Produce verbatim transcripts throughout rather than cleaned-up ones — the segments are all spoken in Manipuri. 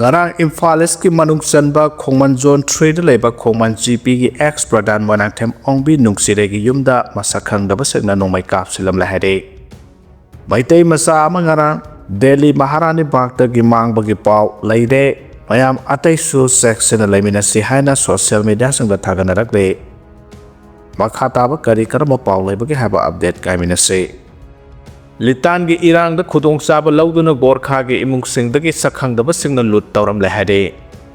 ꯉꯔꯥꯡ ꯏꯝꯐꯥꯜ ꯏꯁꯀꯤ ꯃꯅꯨꯡ ꯆꯟꯕ ꯈꯣꯡꯃꯟ ꯖꯣꯟ ꯊ꯭ꯔꯤꯗ ꯂꯩꯕ ꯈꯣꯡꯃꯟ ꯖꯤ ꯄꯤꯒꯤ ꯑꯦꯛꯁ ꯄ꯭ꯔꯙꯥꯟ ꯃꯣꯏꯅꯥꯡꯊꯦꯝ ꯑꯣꯡꯕꯤ ꯅꯨꯡꯁꯤꯔꯩꯒꯤ ꯌꯨꯝꯗ ꯃꯁꯛ ꯈꯪꯗꯕꯁꯤꯡꯅ ꯅꯣꯡꯃꯩ ꯀꯥꯞꯁꯤꯜꯂꯝꯂꯦ ꯍꯥꯏꯔꯦ꯫ ꯃꯩꯇꯩ ꯃꯆꯥ ꯑꯃ ꯉꯔꯥꯡ ꯗꯦꯜꯂꯤ ꯃꯍꯥꯔꯥꯅꯤ ꯕꯥꯒꯇꯒꯤ ꯃꯥꯡꯕꯒꯤ ꯄꯥꯎ ꯂꯩꯔꯦ꯫ ꯃꯌꯥꯝ ꯑꯇꯩꯁꯨ ꯆꯦꯛꯁꯤꯟꯅ ꯂꯩꯃꯤꯟꯅꯁꯤ ꯍꯥꯏꯅ ꯁꯣꯁꯤꯌꯦꯜ ꯃꯤꯗꯤꯌꯥꯁꯤꯡꯗ ꯊꯥꯒꯠꯅꯔꯛꯂꯤ꯫ ꯃꯈꯥ ꯇꯥꯕ ꯀꯔꯤ ꯀꯔꯝꯕ ꯄꯥꯎ ꯂꯩꯕꯒꯦ ꯍꯥꯏꯕ ꯑꯞꯗꯦꯠ ꯀꯥꯏꯃꯤꯟꯅꯁꯤ꯫ ꯂꯤꯇꯥꯟꯒꯤ ꯏꯔꯥꯡꯗ ꯈꯨꯗꯣꯡꯆꯥꯕ ꯂꯧꯗꯨꯅ ꯒꯣꯔꯈꯥꯒꯤ ꯏꯃꯨꯡꯁꯤꯡꯗꯒꯤ ꯁꯛꯈꯪꯗꯕꯁꯤꯡꯅ ꯂꯨꯠ ꯇꯧꯔꯝꯂꯦ ꯍꯥꯏꯔꯦ꯫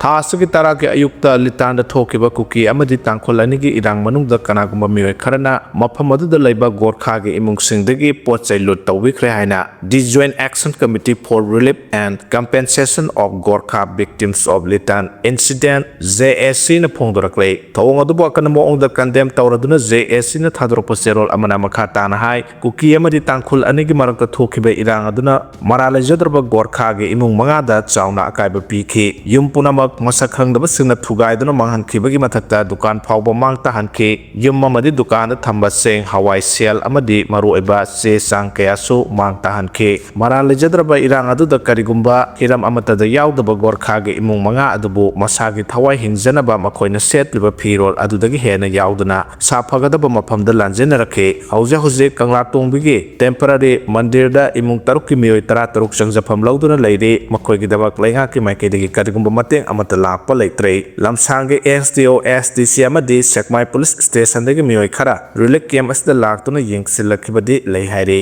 ꯊꯥ ꯑꯁꯤꯒꯤ ꯇꯔꯥꯒꯤ ꯑꯌꯨꯛꯇ ꯂꯤꯇꯥꯟꯗ ꯊꯣꯛꯈꯤꯕ ꯀꯨꯀꯤ ꯑꯃꯗꯤ ꯇꯥꯡꯈꯨꯜ ꯑꯅꯤꯒꯤ ꯏꯔꯥꯡ ꯃꯅꯨꯡꯗ ꯀꯅꯥꯒꯨꯝꯕ ꯃꯤꯑꯣꯏ ꯈꯔꯅ ꯃꯐꯝ ꯑꯗꯨꯗ ꯂꯩꯕ ꯒꯣꯔꯈꯥꯒꯤ ꯏꯃꯨꯡꯁꯤꯡꯗꯒꯤ ꯄꯣꯠ ꯆꯩ ꯂꯨꯠ ꯇꯧꯕꯤꯈ꯭ꯔꯦ ꯍꯥꯏꯅ The Joint Action Committee for Relief and Compensation of Gorkha Victims of Litan Incident, J A ꯁꯤꯅ ꯐꯣꯡꯗꯣꯔꯛꯂꯦ꯫ ꯊꯧꯑꯣꯡ ꯑꯗꯨꯕꯨ ꯑꯀꯟꯕ ꯃꯑꯣꯡꯗ ꯀꯟꯗꯦꯝ ꯇꯧꯔꯗꯨꯅ ꯖꯦ ꯑꯦ ꯁꯤꯅ ꯊꯥꯗꯣꯔꯛꯄ ꯆꯦꯔꯣꯜ ꯑꯃꯅ ꯃꯈꯥ ꯇꯥꯅ ꯍꯥꯏ, ꯀꯨꯀꯤ ꯑꯃꯗꯤ ꯇꯥꯡꯈꯨꯜ ꯑꯅꯤꯒꯤ ꯃꯔꯛꯇ ꯊꯣꯛꯈꯤꯕ ꯏꯔꯥꯡ ꯑꯗꯨꯅ ꯃꯔꯥꯜ ꯂꯩꯖꯗ꯭ꯔꯕ ꯒꯣꯔꯈꯥꯒꯤ ꯏꯃꯨꯡ ꯃꯉꯥꯗ ꯆꯥꯎꯅ ꯑꯀꯥꯏꯕ ꯄꯤꯈꯤ꯫ ꯌꯨꯝ ꯄꯨꯝꯅꯃꯛ ꯃꯁꯛ ꯈꯪꯗꯕꯁꯤꯡꯅ ꯊꯨꯒꯥꯏꯗꯨꯅ ꯃꯥꯡꯍꯟꯈꯤꯕꯒꯤ ꯃꯊꯛꯇ ꯗꯨꯀꯥꯟ ꯐꯥꯎꯕ ꯃꯥꯡ ꯇꯥꯍꯟꯈꯤ꯫ ꯌꯨꯝ ꯑꯃꯗꯤ ꯗꯨꯀꯥꯟꯗ ꯊꯝꯕ ꯆꯦꯡ, ꯍꯋꯥꯏ, ꯁꯦꯜ ꯑꯃꯗꯤ ꯃꯔꯨꯑꯣꯏꯕ ꯆꯦ ꯆꯥꯡ ꯀꯌꯥꯁꯨ ꯃꯥꯡ ꯇꯥꯍꯟꯈꯤ꯫ ꯃꯔꯥꯜ ꯂꯩꯖꯗ꯭ꯔꯕ ꯏꯔꯥꯡ ꯑꯗꯨꯗ ꯀꯔꯤꯒꯨꯝꯕ ꯍꯤꯔꯝ ꯑꯃꯠꯇꯗ ꯌꯥꯎꯗꯕ ꯒꯣꯔꯈꯥꯒꯤ ꯏꯃꯨꯡ ꯃꯉꯥ ꯑꯗꯨꯕꯨ ꯃꯁꯥꯒꯤ ꯊꯋꯥꯏ ꯍꯤꯡꯖꯅꯕ ꯃꯈꯣꯏꯅ ꯁꯦꯠꯂꯤꯕ ꯐꯤꯔꯣꯜ ꯑꯗꯨꯗꯒꯤ ꯍꯦꯟꯅ ꯌꯥꯎꯗꯅ ꯁꯥꯐꯒꯗꯕ ꯃꯐꯝꯗ ꯂꯥꯟꯖꯦꯟꯅꯔꯛꯈꯤ꯫ ꯍꯧꯖꯤꯛ ꯍꯧꯖꯤꯛ ꯀꯪꯂꯥꯇꯣꯡꯕꯤꯒꯤ ꯇꯦꯝꯄꯔꯔꯤ ꯃꯟꯗꯤꯔꯗ ꯏꯃꯨꯡ ꯇꯔꯨꯛꯀꯤ ꯃꯤꯑꯣꯏ ꯇꯔꯥꯇꯔꯨꯛ ꯆꯪꯖꯐꯝ ꯂꯧꯗꯨꯅ ꯂꯩꯔꯤ꯫ ꯃꯈꯣꯏꯒꯤꯗꯃꯛ ꯂꯩꯉꯥꯛꯀꯤ ꯃꯥꯏꯀꯩꯗꯒꯤ ꯀꯔꯤꯒꯨꯝꯕ ꯃꯇꯦꯡ ꯑꯃꯠꯇ ꯂꯥꯛꯄ ꯂꯩꯇ꯭ꯔꯦ꯫ ꯂꯝꯁꯥꯡꯒꯤ ꯑꯦꯁ ꯗꯤ ꯑꯣ, ꯑꯦꯁ ꯗꯤ ꯁꯤ ꯑꯃꯗꯤ ꯁꯦꯛꯃꯥꯏ ꯄꯨꯂꯤꯁ ꯁ꯭ꯇꯦꯁꯟꯗꯒꯤ ꯃꯤꯑꯣꯏ ꯈꯔ ꯔꯤꯂꯤꯐ ꯀꯦꯝꯞ ꯑꯁꯤꯗ ꯂꯥꯛꯇꯨꯅ ꯌꯦꯡꯁꯤꯜꯂꯛꯈꯤꯕꯗꯤ ꯂꯩ ꯍꯥꯏꯔꯤ꯫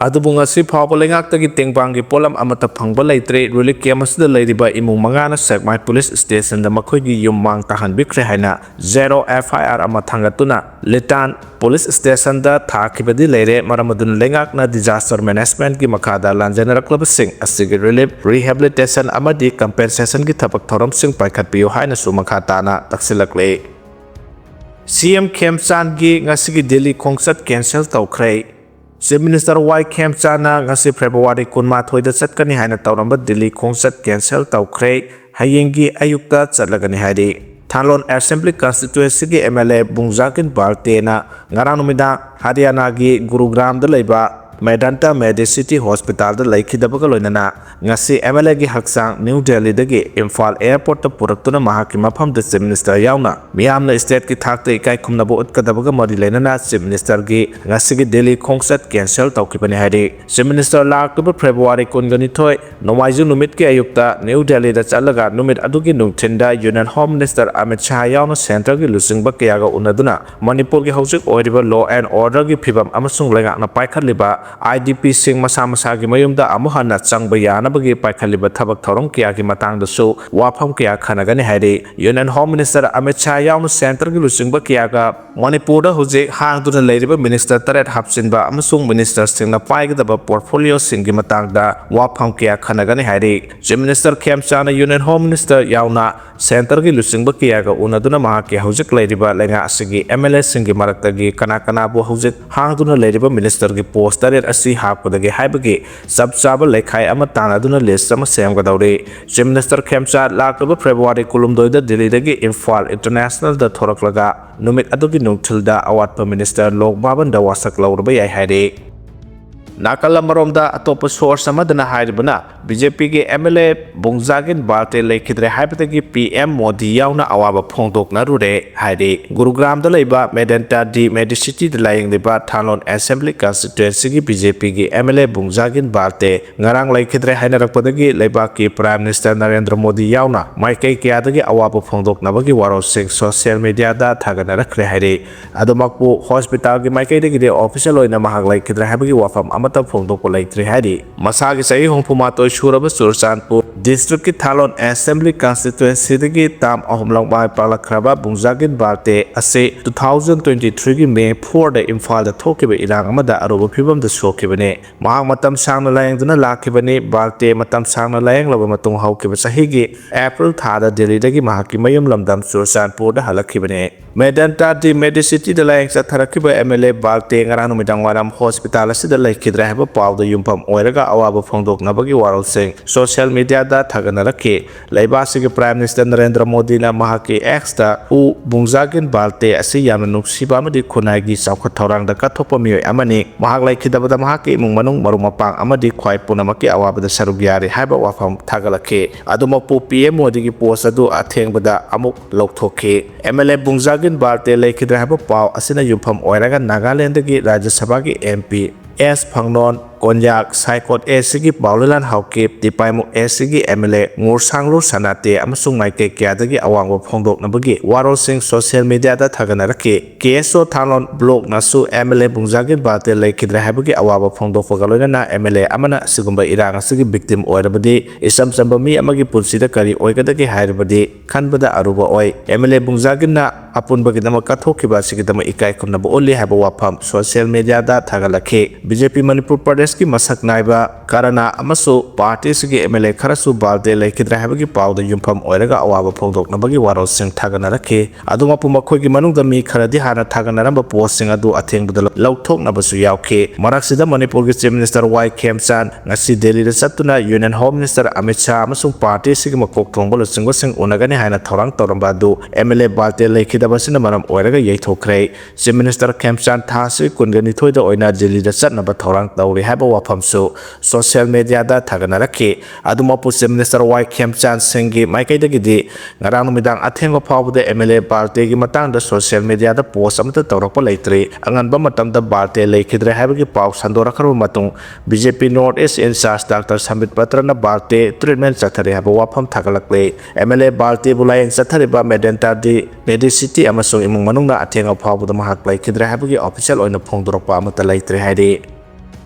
ꯑꯗꯨꯕꯨ ꯉꯁꯤ ꯐꯥꯎꯕ ꯂꯩꯉꯥꯛꯇꯒꯤ ꯇꯦꯡꯕꯥꯡꯒꯤ ꯄꯣꯠꯂꯝ ꯑꯃꯠꯇ ꯐꯪꯕ ꯂꯩꯇ꯭ꯔꯦ꯫ ꯔꯤꯂꯤꯐ ꯀꯦꯝꯞ ꯑꯁꯤꯗ ꯂꯩꯔꯤꯕ ꯏꯃꯨꯡ ꯃꯉꯥꯅ ꯁꯦꯛꯃꯥꯏ ꯄꯨꯂꯤꯁ ꯁ꯭ꯇꯦꯁꯟꯗ ꯃꯈꯣꯏꯒꯤ ꯌꯨꯝ ꯃꯥꯡ ꯇꯥꯍꯟꯕꯤꯈ꯭ꯔꯦ ꯍꯥꯏꯅ ꯖꯦꯔꯣ ꯑꯦꯐ ꯑꯥꯏ ꯑꯥꯔ ꯑꯃ ꯊꯥꯡꯒꯠꯇꯨꯅ ꯂꯤꯇꯥꯟ ꯄꯨꯂꯤꯁ ꯁ꯭ꯇꯦꯁꯟꯗ ꯊꯥꯈꯤꯕꯗꯤ ꯂꯩꯔꯦ꯫ ꯃꯔꯝ ꯑꯗꯨꯅ ꯂꯩꯉꯥꯛꯅ ꯗꯤꯖꯥꯁꯇꯔ ꯃꯦꯅꯦꯖꯃꯦꯟꯠꯀꯤ ꯃꯈꯥꯗ ꯂꯥꯟꯖꯦꯟꯅꯔꯛꯂꯕꯁꯤꯡ ꯑꯁꯤꯒꯤ ꯔꯤꯂꯤꯐ, ꯔꯤꯍꯦꯕꯤꯂꯤꯇꯦꯁꯟ ꯑꯃꯗꯤ ꯀꯝꯄꯦꯟꯁꯦꯁꯟꯒꯤ ꯊꯕꯛ ꯊꯧꯔꯝꯁꯤꯡ ꯄꯥꯏꯈꯠꯄꯤꯌꯨ ꯍꯥꯏꯅꯁꯨ ꯃꯈꯥ ꯇꯥꯅ ꯇꯛꯁꯤꯜꯂꯛꯂꯤ꯫ ꯁꯤ ꯑꯦꯝ ꯈꯦꯝꯆꯥꯟꯒꯤ ꯉꯁꯤꯒꯤ ꯗꯤꯜꯂꯤ ꯈꯣꯡꯆꯠ ꯀꯦꯟꯁꯦꯜ ꯇꯧꯈ꯭ꯔꯦ꯫ ꯆꯤꯐ ꯃꯤꯅꯤꯁꯇꯔ ꯋꯥꯏ ꯈꯦꯝꯆꯥꯟꯅ ꯉꯁꯤ ꯐꯦꯕ꯭ꯔꯨꯋꯥꯔꯤ ꯀꯨꯟꯃꯥꯊꯣꯏꯗ ꯆꯠꯀꯅꯤ ꯍꯥꯏꯅ ꯇꯧꯔꯝꯕ ꯗꯤꯜꯂꯤ ꯈꯣꯡꯆꯠ ꯀꯦꯟꯁꯦꯜ ꯇꯧꯈ꯭ꯔꯦ꯫ ꯍꯌꯦꯡꯒꯤ ꯑꯌꯨꯛꯇ ꯆꯠꯂꯒꯅꯤ ꯍꯥꯏꯔꯤ꯫ ꯊꯥꯂꯣꯟ ꯑꯦꯁꯦꯝꯕ꯭ꯂꯤ ꯀꯟꯁꯇꯤꯇ꯭ꯋꯦꯟꯁꯤꯒꯤ ꯑꯦꯝ ꯑꯦꯜ ꯑꯦ ꯕꯨꯡꯖꯥꯒꯤꯟ ꯕꯥꯜꯇꯦꯅ ꯉꯔꯥꯡ ꯅꯨꯃꯤꯗꯥꯡ ꯍꯔꯤꯌꯥꯅꯥꯒꯤ ꯒꯨꯔꯨꯒ꯭ꯔꯥꯝꯗ ꯂꯩꯕ ꯃꯦꯗꯥꯟꯇꯥ ꯃꯦꯗꯤꯁꯤꯇꯤ ꯍꯣꯁꯄꯤꯇꯥꯜꯗ ꯂꯩꯈꯤꯗꯕꯒ ꯂꯣꯏꯅꯅ ꯉꯁꯤ MLAꯒꯤ ꯍꯛꯆꯥꯡ ꯅ꯭ꯌꯨ ꯗꯦꯜꯂꯤꯗꯒꯤ ꯏꯝꯐꯥꯜ ꯑꯦꯌꯔꯄꯣꯔꯠꯇ ꯄꯨꯔꯛꯇꯨꯅ ꯃꯍꯥꯛꯀꯤ ꯃꯐꯝꯗ Chief Minister ꯌꯥꯎꯅ ꯃꯤꯌꯥꯝꯅ stateꯀꯤ ꯊꯥꯛꯇ ꯏꯀꯥꯏ ꯈꯨꯝꯅꯕ ꯎꯠꯀꯗꯕꯒ ꯃꯔꯤ ꯂꯩꯅꯅ Chief Ministerꯒꯤ ꯉꯁꯤꯒꯤ ꯗꯦꯜꯂꯤ ꯈꯣꯡꯆꯠ cancel ꯇꯧꯈꯤꯕꯅꯤ ꯍꯥꯏꯔꯤ꯫ Chief Minister ꯂꯥꯛꯂꯤꯕ February ꯀꯨꯟꯒ ꯅꯤꯊꯣꯏ ꯅꯣꯡꯃꯥꯏꯖꯤꯡ ꯅꯨꯃꯤꯠꯀꯤ ꯑꯌꯨꯛꯇ ꯅ꯭ꯌꯨ ꯗꯦꯜꯂꯤꯗ ꯆꯠꯂꯒ ꯅꯨꯃꯤꯠ ꯑꯗꯨꯒꯤ ꯅꯨꯡꯊꯤꯟꯗ Union Home Minister Amit Shah ꯌꯥꯎꯅ centreꯒꯤ ꯂꯨꯆꯤꯡꯕ ꯀꯌꯥꯒ ꯎꯅꯗꯨꯅ ꯃꯅꯤꯄꯨꯔꯒꯤ ꯍꯧꯖꯤꯛ ꯑꯣꯏꯔꯤꯕ law and orderꯒꯤ ꯐꯤꯕꯝ ꯑꯃꯁꯨꯡ ꯂꯩꯉꯥꯛꯅ ꯄꯥꯏꯈꯠꯂꯤꯕ IDPꯁꯤꯡ ꯃꯁꯥ ꯃꯁꯥꯒꯤ ꯃꯌꯨꯝꯗ ꯑꯃꯨꯛ ꯍꯟꯅ ꯆꯪꯕ ꯌꯥꯅꯕꯒꯤ ꯄꯥꯏꯈꯠꯂꯤꯕ ꯊꯕꯛ ꯊꯧꯔꯝ ꯀꯌꯥꯒꯤ ꯃꯇꯥꯡꯗꯁꯨ ꯋꯥꯐꯝ ꯀꯌꯥ ꯈꯟꯅꯒꯅꯤ ꯍꯥꯏꯔꯤ꯫ Union Home Minister Amit Shah ꯌꯥꯎꯅ centreꯒꯤ ꯂꯨꯆꯤꯡꯕ ꯀꯌꯥꯒ ꯃꯅꯤꯄꯨꯔꯗ ꯍꯧꯖꯤꯛ ꯍꯥꯡꯗꯨꯅ ꯂꯩꯔꯤꯕ minister ꯇꯔꯦꯠ ꯍꯥꯞꯆꯤꯟꯕ ꯑꯃꯁꯨꯡ ministerꯁꯤꯡꯅ ꯄꯥꯏꯒꯗꯕ portfolioꯁꯤꯡꯒꯤ ꯃꯇꯥꯡꯗ ꯋꯥꯐꯝ ꯀꯌꯥ ꯈꯟꯅꯒꯅꯤ ꯍꯥꯏꯔꯤ꯫ Chief Minister ꯈꯦꯝꯆꯥꯅ Union Home Minister ꯌꯥꯎꯅ centreꯒꯤ ꯂꯨꯆꯤꯡꯕ ꯀꯌꯥꯒ ꯎꯅꯗꯨꯅ ꯃꯍꯥꯛꯀꯤ ꯍꯧꯖꯤꯛ ꯂꯩꯔꯤꯕ ꯂꯩꯉꯥꯛ ꯑꯁꯤꯒꯤ MLAꯁꯤꯡꯒꯤ ꯃꯔꯛꯇꯒꯤ ꯀꯅꯥ ꯀꯅꯥꯕꯨ ꯍꯧꯖꯤꯛ ꯍꯥꯡꯗꯨꯅ ꯂꯩꯔꯤꯕ ministerꯒꯤ post ꯇꯔꯦꯠ ꯑꯁꯤ ꯍꯥꯞꯀꯗꯒꯦ ꯍꯥꯏꯕꯒꯤ ꯆꯞ ꯆꯥꯕ ꯂꯩꯈꯥꯏ ꯑꯃ ꯇꯥꯟꯅꯗꯨꯅ list ꯑꯃ ꯁꯦꯝꯒꯗꯧꯔꯤ꯫ Chief Minister ꯈꯦꯝꯆꯥ ꯂꯥꯛꯂꯤꯕ February ꯀꯨꯟꯍꯨꯝꯗꯣꯏꯗ ꯗꯦꯜꯂꯤꯗꯒꯤ ꯏꯝꯐꯥꯜ internationalꯗ ꯊꯣꯔꯛꯂꯒ ꯅꯨꯃꯤꯠ ꯑꯗꯨꯒꯤ ꯅꯨꯡꯊꯤꯜꯗ ꯑꯋꯥꯠꯄ minister ꯂꯣꯛ ꯚꯕꯟꯗ ꯋꯥꯁꯛ ꯂꯧꯔꯨꯕ ꯌꯥꯏ ꯍꯥꯏꯔꯤ꯫ ꯅꯥꯀꯜ ꯑꯃꯔꯣꯝꯗ ꯑꯇꯣꯞꯄ source ꯑꯃꯗꯅ ꯍꯥꯏꯔꯤꯕꯅ BJPꯒꯤ MLA ꯕꯨꯡꯖꯥꯒꯤꯟ ꯕꯥꯜꯇꯦ ꯂꯩꯈꯤꯗ꯭ꯔꯦ ꯍꯥꯏꯕꯗꯒꯤ PM ꯃꯣꯗꯤ ꯌꯥꯎꯅ ꯑꯋꯥꯕ ꯐꯣꯡꯗꯣꯛꯅꯔꯨꯔꯦ ꯍꯥꯏꯔꯤ꯫ ꯒꯨꯔꯨꯒ꯭ꯔꯥꯝꯗ ꯂꯩꯕ ꯃꯦꯗꯦꯟꯇꯥ ꯗꯤ ꯃꯦꯗꯤꯁꯤꯇꯤꯗ ꯂꯥꯌꯦꯡꯂꯤꯕ ꯊꯥꯂꯣꯟ Assembly Constituencyꯒꯤ BJPꯒꯤ MLA ꯕꯨꯡꯖꯥꯒꯤꯟ ꯕꯥꯜꯇꯦ ꯉꯔꯥꯡ ꯂꯩꯈꯤꯗ꯭ꯔꯦ ꯍꯥꯏꯅꯔꯛꯄꯗꯒꯤ ꯂꯩꯕꯥꯛꯀꯤ Prime Minister ꯅꯔꯦꯟꯗ꯭ꯔ ꯃꯣꯗꯤ ꯌꯥꯎꯅ ꯃꯥꯏꯀꯩ ꯀꯌꯥꯗꯒꯤ ꯑꯋꯥꯕ ꯐꯣꯡꯗꯣꯛꯅꯕꯒꯤ ꯋꯥꯔꯣꯜꯁꯤꯡ social mediaꯗ ꯊꯥꯒꯠꯅꯔꯛꯈ꯭ꯔꯦ ꯍꯥꯏꯔꯤ꯫ ꯑꯗꯨꯃꯛꯄꯨ hospitalꯒꯤ ꯃꯥꯏꯀꯩꯗꯒꯤꯗꯤ official ꯑꯣꯏꯅ ꯃꯍꯥꯛ ꯂꯩꯈꯤꯗ꯭ꯔꯦ ꯍꯥꯏꯕꯒꯤ ꯋꯥꯐꯝ ꯑꯃꯠꯇ ꯐꯣꯡꯗꯣꯛꯄ ꯂꯩꯇ꯭ꯔꯤ ꯍꯥꯏꯔꯤ꯫ ꯃꯁꯥꯒꯤ ꯆꯍꯤ ꯍꯨꯝꯐꯨ ꯃꯥꯊꯣꯏ ꯁꯨꯔꯕ ꯆꯨꯔꯆꯥꯟꯄꯨꯔ districtꯀꯤ ꯊꯥꯂꯣꯟ Assembly Constituencyꯗꯒꯤ term ꯑꯍꯨꯝꯂꯛ ꯃꯥꯏ ꯄꯥꯛꯂꯛꯈ꯭ꯔꯕ ꯕꯨꯡꯖꯥꯒꯤꯟ ꯕꯥꯜꯇꯦ ꯑꯁꯤ two thousand twenty threeꯒꯤ May fourꯗ ꯏꯝꯐꯥꯜꯗ ꯊꯣꯛꯈꯤꯕ ꯏꯔꯥꯡ ꯑꯃꯗ ꯑꯔꯨꯕ ꯐꯤꯕꯝꯗ ꯁꯣꯛꯈꯤꯕꯅꯤ꯫ ꯃꯍꯥꯛ ꯃꯇꯝ ꯁꯥꯡꯅ ꯂꯥꯌꯦꯡꯗꯨꯅ ꯂꯥꯛꯈꯤꯕꯅꯤ꯫ ꯕꯥꯜꯇꯦ ꯃꯇꯝ ꯁꯥꯡꯅ ꯂꯥꯌꯦꯡꯂꯕ ꯃꯇꯨꯡ ꯍꯧꯈꯤꯕ ꯆꯍꯤꯒꯤ April ꯊꯥꯗ ꯗꯦꯜꯂꯤꯗꯒꯤ ꯃꯍꯥꯛꯀꯤ ꯃꯌꯨꯝ ꯂꯝꯗꯝ ꯆꯨꯔꯆꯥꯟꯄꯨꯔꯗ ꯍꯜꯂꯛꯈꯤꯕꯅꯤ꯫ ꯃꯦꯗꯦꯟꯇꯥ ꯗꯤ ꯃꯦꯗꯤꯁꯤꯇꯤꯗ ꯂꯥꯌꯦꯡ ꯆꯠꯊꯔꯛꯈꯤꯕ MLA ꯕꯥꯜꯇꯦ ꯉꯔꯥꯡ ꯅꯨꯃꯤꯗꯥꯡ ꯋꯥꯏꯔꯝ hospital ꯑꯁꯤꯗ ꯂꯩꯈꯤꯗ꯭ꯔꯦ ꯍꯥꯏꯕ ꯄꯥꯎꯗ ꯌꯨꯝꯐꯝ ꯑꯣꯏꯔꯒ ꯑꯋꯥꯕ ꯐꯣꯡꯗꯣꯛꯅꯕꯒꯤ ꯋꯥꯔꯣꯜꯁꯤꯡ social media ꯊꯥꯒꯠꯅꯔꯛꯈꯤ꯫ ꯂꯩꯕꯥꯛ ꯑꯁꯤꯒꯤ Prime Minister ꯅꯔꯦꯟꯗ꯭ꯔ ꯃꯣꯗꯤꯅ ꯃꯍꯥꯛꯀꯤ X ꯇ ꯎ ꯕꯨꯡꯖꯥꯒꯤꯟ ꯕꯥꯜꯇꯦ ꯑꯁꯤ ꯌꯥꯝꯅ ꯅꯨꯡꯁꯤꯕ ꯑꯃꯗꯤ ꯈꯨꯟꯅꯥꯏꯒꯤ ꯆꯥꯎꯈꯠ ꯊꯧꯔꯥꯡꯗ ꯀꯠꯊꯣꯛꯄ ꯃꯤꯑꯣꯏ ꯑꯃꯅꯤ꯫ ꯃꯍꯥꯛ ꯂꯩꯈꯤꯗꯕꯗ ꯃꯍꯥꯛꯀꯤ ꯏꯃꯨꯡ ꯃꯅꯨꯡ, ꯃꯔꯨꯞ ꯃꯄꯥꯡ ꯑꯃꯗꯤ ꯈ꯭ꯋꯥꯏ ꯄꯨꯝꯅꯃꯛꯀꯤ ꯑꯋꯥꯕꯗ ꯁꯔꯨꯛ ꯌꯥꯔꯤ ꯍꯥꯏꯕ ꯋꯥꯐꯝ ꯊꯥꯒꯠꯂꯛꯈꯤ꯫ ꯑꯗꯨꯃꯛꯄꯨ P M ꯃꯣꯗꯤꯒꯤ post ꯑꯗꯨ ꯑꯊꯦꯡꯕꯗ ꯑꯃꯨꯛ ꯂꯧꯊꯣꯛꯈꯤ꯫ M L A ꯕꯨꯡꯖꯥꯒꯤꯟ ꯕꯥꯜꯇꯦ ꯂꯩꯈꯤꯗ꯭ꯔꯦ ꯍꯥꯏꯕ ꯄꯥꯎ ꯑꯁꯤꯅ ꯌꯨꯝꯐꯝ ꯑꯣꯏꯔꯒ ꯅꯥꯒꯥꯂꯦꯟꯗꯒꯤ ꯔꯥꯖ꯭ꯌ ꯁꯚꯥꯒꯤ M P ꯑꯦꯁ ꯐꯪꯅꯣꯟ, ꯀꯣꯟꯌꯥꯛ, ꯁꯥꯏꯀꯣꯠ ꯑꯦ ꯁꯤꯒꯤ ꯄꯥꯎꯂꯣꯏꯂꯥꯟ ꯍꯥꯎꯀꯤꯞ, ꯇꯤꯄꯥꯏꯃꯨꯛ ꯑꯦ ꯁꯤꯒꯤ M L A ꯉꯨꯔꯁꯥꯡꯂꯨ ꯁꯅꯥꯇꯦ ꯑꯃꯁꯨꯡ ꯃꯥꯏꯀꯩ ꯀꯌꯥꯗꯒꯤ ꯑꯋꯥꯡꯕ ꯐꯣꯡꯗꯣꯛꯅꯕꯒꯤ ꯋꯥꯔꯣꯜꯁꯤꯡ social media ꯗ ꯊꯥꯒꯠꯅꯔꯛꯈꯤ꯫ K S O ꯊꯥꯡꯂꯣꯟ block ꯅꯁꯨ M L A ꯕꯨꯡꯖꯥꯒꯤꯟ ꯕꯥꯜꯇꯦ ꯂꯩꯈꯤꯗ꯭ꯔꯦ ꯍꯥꯏꯕꯒꯤ ꯑꯋꯥꯕ ꯐꯣꯡꯗꯣꯛꯄꯒ ꯂꯣꯏꯅꯅ M L A ꯑꯃꯅ ꯑꯁꯤꯒꯨꯝꯕ ꯏꯔꯥꯡ ꯑꯁꯤꯒꯤ victim ꯑꯣꯏꯔꯕꯗꯤ ꯏꯆꯝ ꯆꯝꯕ ꯃꯤ ꯑꯃꯒꯤ ꯄꯨꯟꯁꯤꯗ ꯀꯔꯤ ꯑꯣꯏꯒꯗꯒꯦ ꯍꯥꯏꯔꯕꯗꯤ ꯈꯟꯕꯗ ꯑꯔꯨꯕ ꯑꯣꯏ꯫ M L A ꯕꯨꯡꯖꯥꯒꯤꯟꯅ ꯑꯄꯨꯟꯕꯒꯤꯗꯃꯛ ꯀꯠꯊꯣꯛꯈꯤꯕ ꯑꯁꯤꯒꯤꯗꯃꯛ ꯏꯀꯥꯏ ꯈꯨꯝꯅꯕ ꯎꯠꯂꯤ ꯍꯥꯏꯕ ꯋꯥꯐꯝ social media ꯗ ꯊꯥꯒꯠꯂꯛꯈꯤ꯫ B J P ꯃꯅꯤꯄꯨꯔ ꯄ꯭ꯔꯗꯦꯁꯀꯤ ꯃꯁꯛ ꯅꯥꯏꯕ ꯀꯔꯅ ꯑꯃꯁꯨ party ꯑꯁꯤꯒꯤ M L A ꯈꯔꯁꯨ ꯕꯥꯜꯇꯦ ꯂꯩꯈꯤꯗ꯭ꯔꯦ ꯍꯥꯏꯕꯒꯤ ꯄꯥꯎꯗ ꯌꯨꯝꯐꯝ ꯑꯣꯏꯔꯒ ꯑꯋꯥꯕ ꯐꯣꯡꯗꯣꯛꯅꯕꯒꯤ ꯋꯥꯔꯣꯜꯁꯤꯡ ꯊꯥꯒꯠꯅꯔꯛꯈꯤ꯫ ꯑꯗꯨꯃꯛꯄꯨ ꯃꯈꯣꯏꯒꯤ ꯃꯅꯨꯡꯗ ꯃꯤ ꯈꯔꯗꯤ ꯍꯥꯟꯅ ꯊꯥꯒꯠꯅꯔꯝꯕ post ꯁꯤꯡ ꯑꯗꯨ ꯑꯊꯦꯡꯕꯗ ꯂꯧꯊꯣꯛꯅꯕꯁꯨ ꯌꯥꯎꯈꯤ꯫ ꯃꯔꯛꯁꯤꯗ ꯃꯅꯤꯄꯨꯔꯒꯤ Chief Minister ꯋꯥꯏ ꯈꯦꯝꯆꯥꯟ ꯉꯁꯤ ꯗꯦꯜꯂꯤꯗ ꯆꯠꯇꯨꯅ Union Home Minister Amit Shah ꯑꯃꯁꯨꯡ party ꯑꯁꯤꯒꯤ ꯃꯀꯣꯛ ꯊꯣꯡꯕ ꯂꯨꯆꯤꯡꯕꯁꯤꯡ ꯎꯅꯒꯅꯤ ꯍꯥꯏꯅ ꯊꯧꯔꯥꯡ ꯇꯧꯔꯝꯕ ꯑꯗꯨ M L A ꯕꯥꯜꯇꯦ ꯂꯩꯈꯤꯗꯕ ꯑꯁꯤꯅ ꯃꯔꯝ ꯑꯣꯏꯔꯒ ꯌꯩꯊꯣꯛꯈ꯭ꯔꯦ꯫ Chief Minister ꯈꯦꯝꯆꯥꯟ ꯊꯥ ꯑꯁꯤ ꯀꯨꯟꯒ ꯅꯤꯊꯣꯏꯗ ꯑꯣꯏꯅ ꯗꯦꯜꯂꯤꯗ ꯆꯠꯅꯕ ꯊꯧꯔꯥꯡ ꯇꯧꯔꯤ ꯍꯥꯏꯕ ꯋꯥꯐꯝꯁꯨ social media ꯗ ꯊꯥꯒꯠꯅꯔꯛꯈꯤ꯫ ꯑꯗꯨꯃꯛꯄꯨ Chief Minister ꯋꯥꯏ ꯈꯦꯝꯆꯥꯟ ꯁꯤꯡꯒꯤ ꯃꯥꯏꯀꯩꯗꯒꯤꯗꯤ ꯉꯔꯥꯡ ꯅꯨꯃꯤꯗꯥꯡ ꯑꯊꯦꯡꯕ ꯐꯥꯎꯕꯗ M L A ꯕꯥꯜꯇꯦꯒꯤ ꯃꯇꯥꯡꯗ social media ꯗ post ꯑꯃꯠꯇ ꯇꯧꯔꯛꯄ ꯂꯩꯇ꯭ꯔꯤ꯫ ꯑꯉꯟꯕ ꯃꯇꯝꯗ ꯕꯥꯜꯇꯦ ꯂꯩꯈꯤꯗ꯭ꯔꯦ ꯍꯥꯏꯕꯒꯤ ꯄꯥꯎ ꯁꯟꯗꯣꯔꯛꯈ꯭ꯔꯕ ꯃꯇꯨꯡ, B J P North East in charge Doctor ꯁꯝꯕꯤꯠ ꯄꯇ꯭ꯔꯅ Valte treatment ꯆꯠꯊꯔꯤ ꯍꯥꯏꯕ ꯋꯥꯐꯝ ꯊꯥꯒꯠꯂꯛꯂꯤ꯫ M L A ꯕꯥꯜꯇꯦꯕꯨ ꯂꯥꯌꯦꯡ ꯆꯠꯊꯔꯤꯕ Medanta ꯗꯤ Medicity ꯑꯃꯁꯨꯡ ꯏꯃꯨꯡ ꯃꯅꯨꯡꯅ ꯑꯊꯦꯡꯕ ꯐꯥꯎꯕꯗ ꯃꯍꯥꯛ ꯂꯩꯈꯤꯗ꯭ꯔꯦ ꯍꯥꯏꯕꯒꯤ official ꯑꯣꯏꯅ ꯐꯣꯡꯗꯣꯔꯛꯄ ꯑꯃꯠꯇ ꯂꯩꯇ꯭ꯔꯦ ꯍꯥꯏꯔꯤ꯫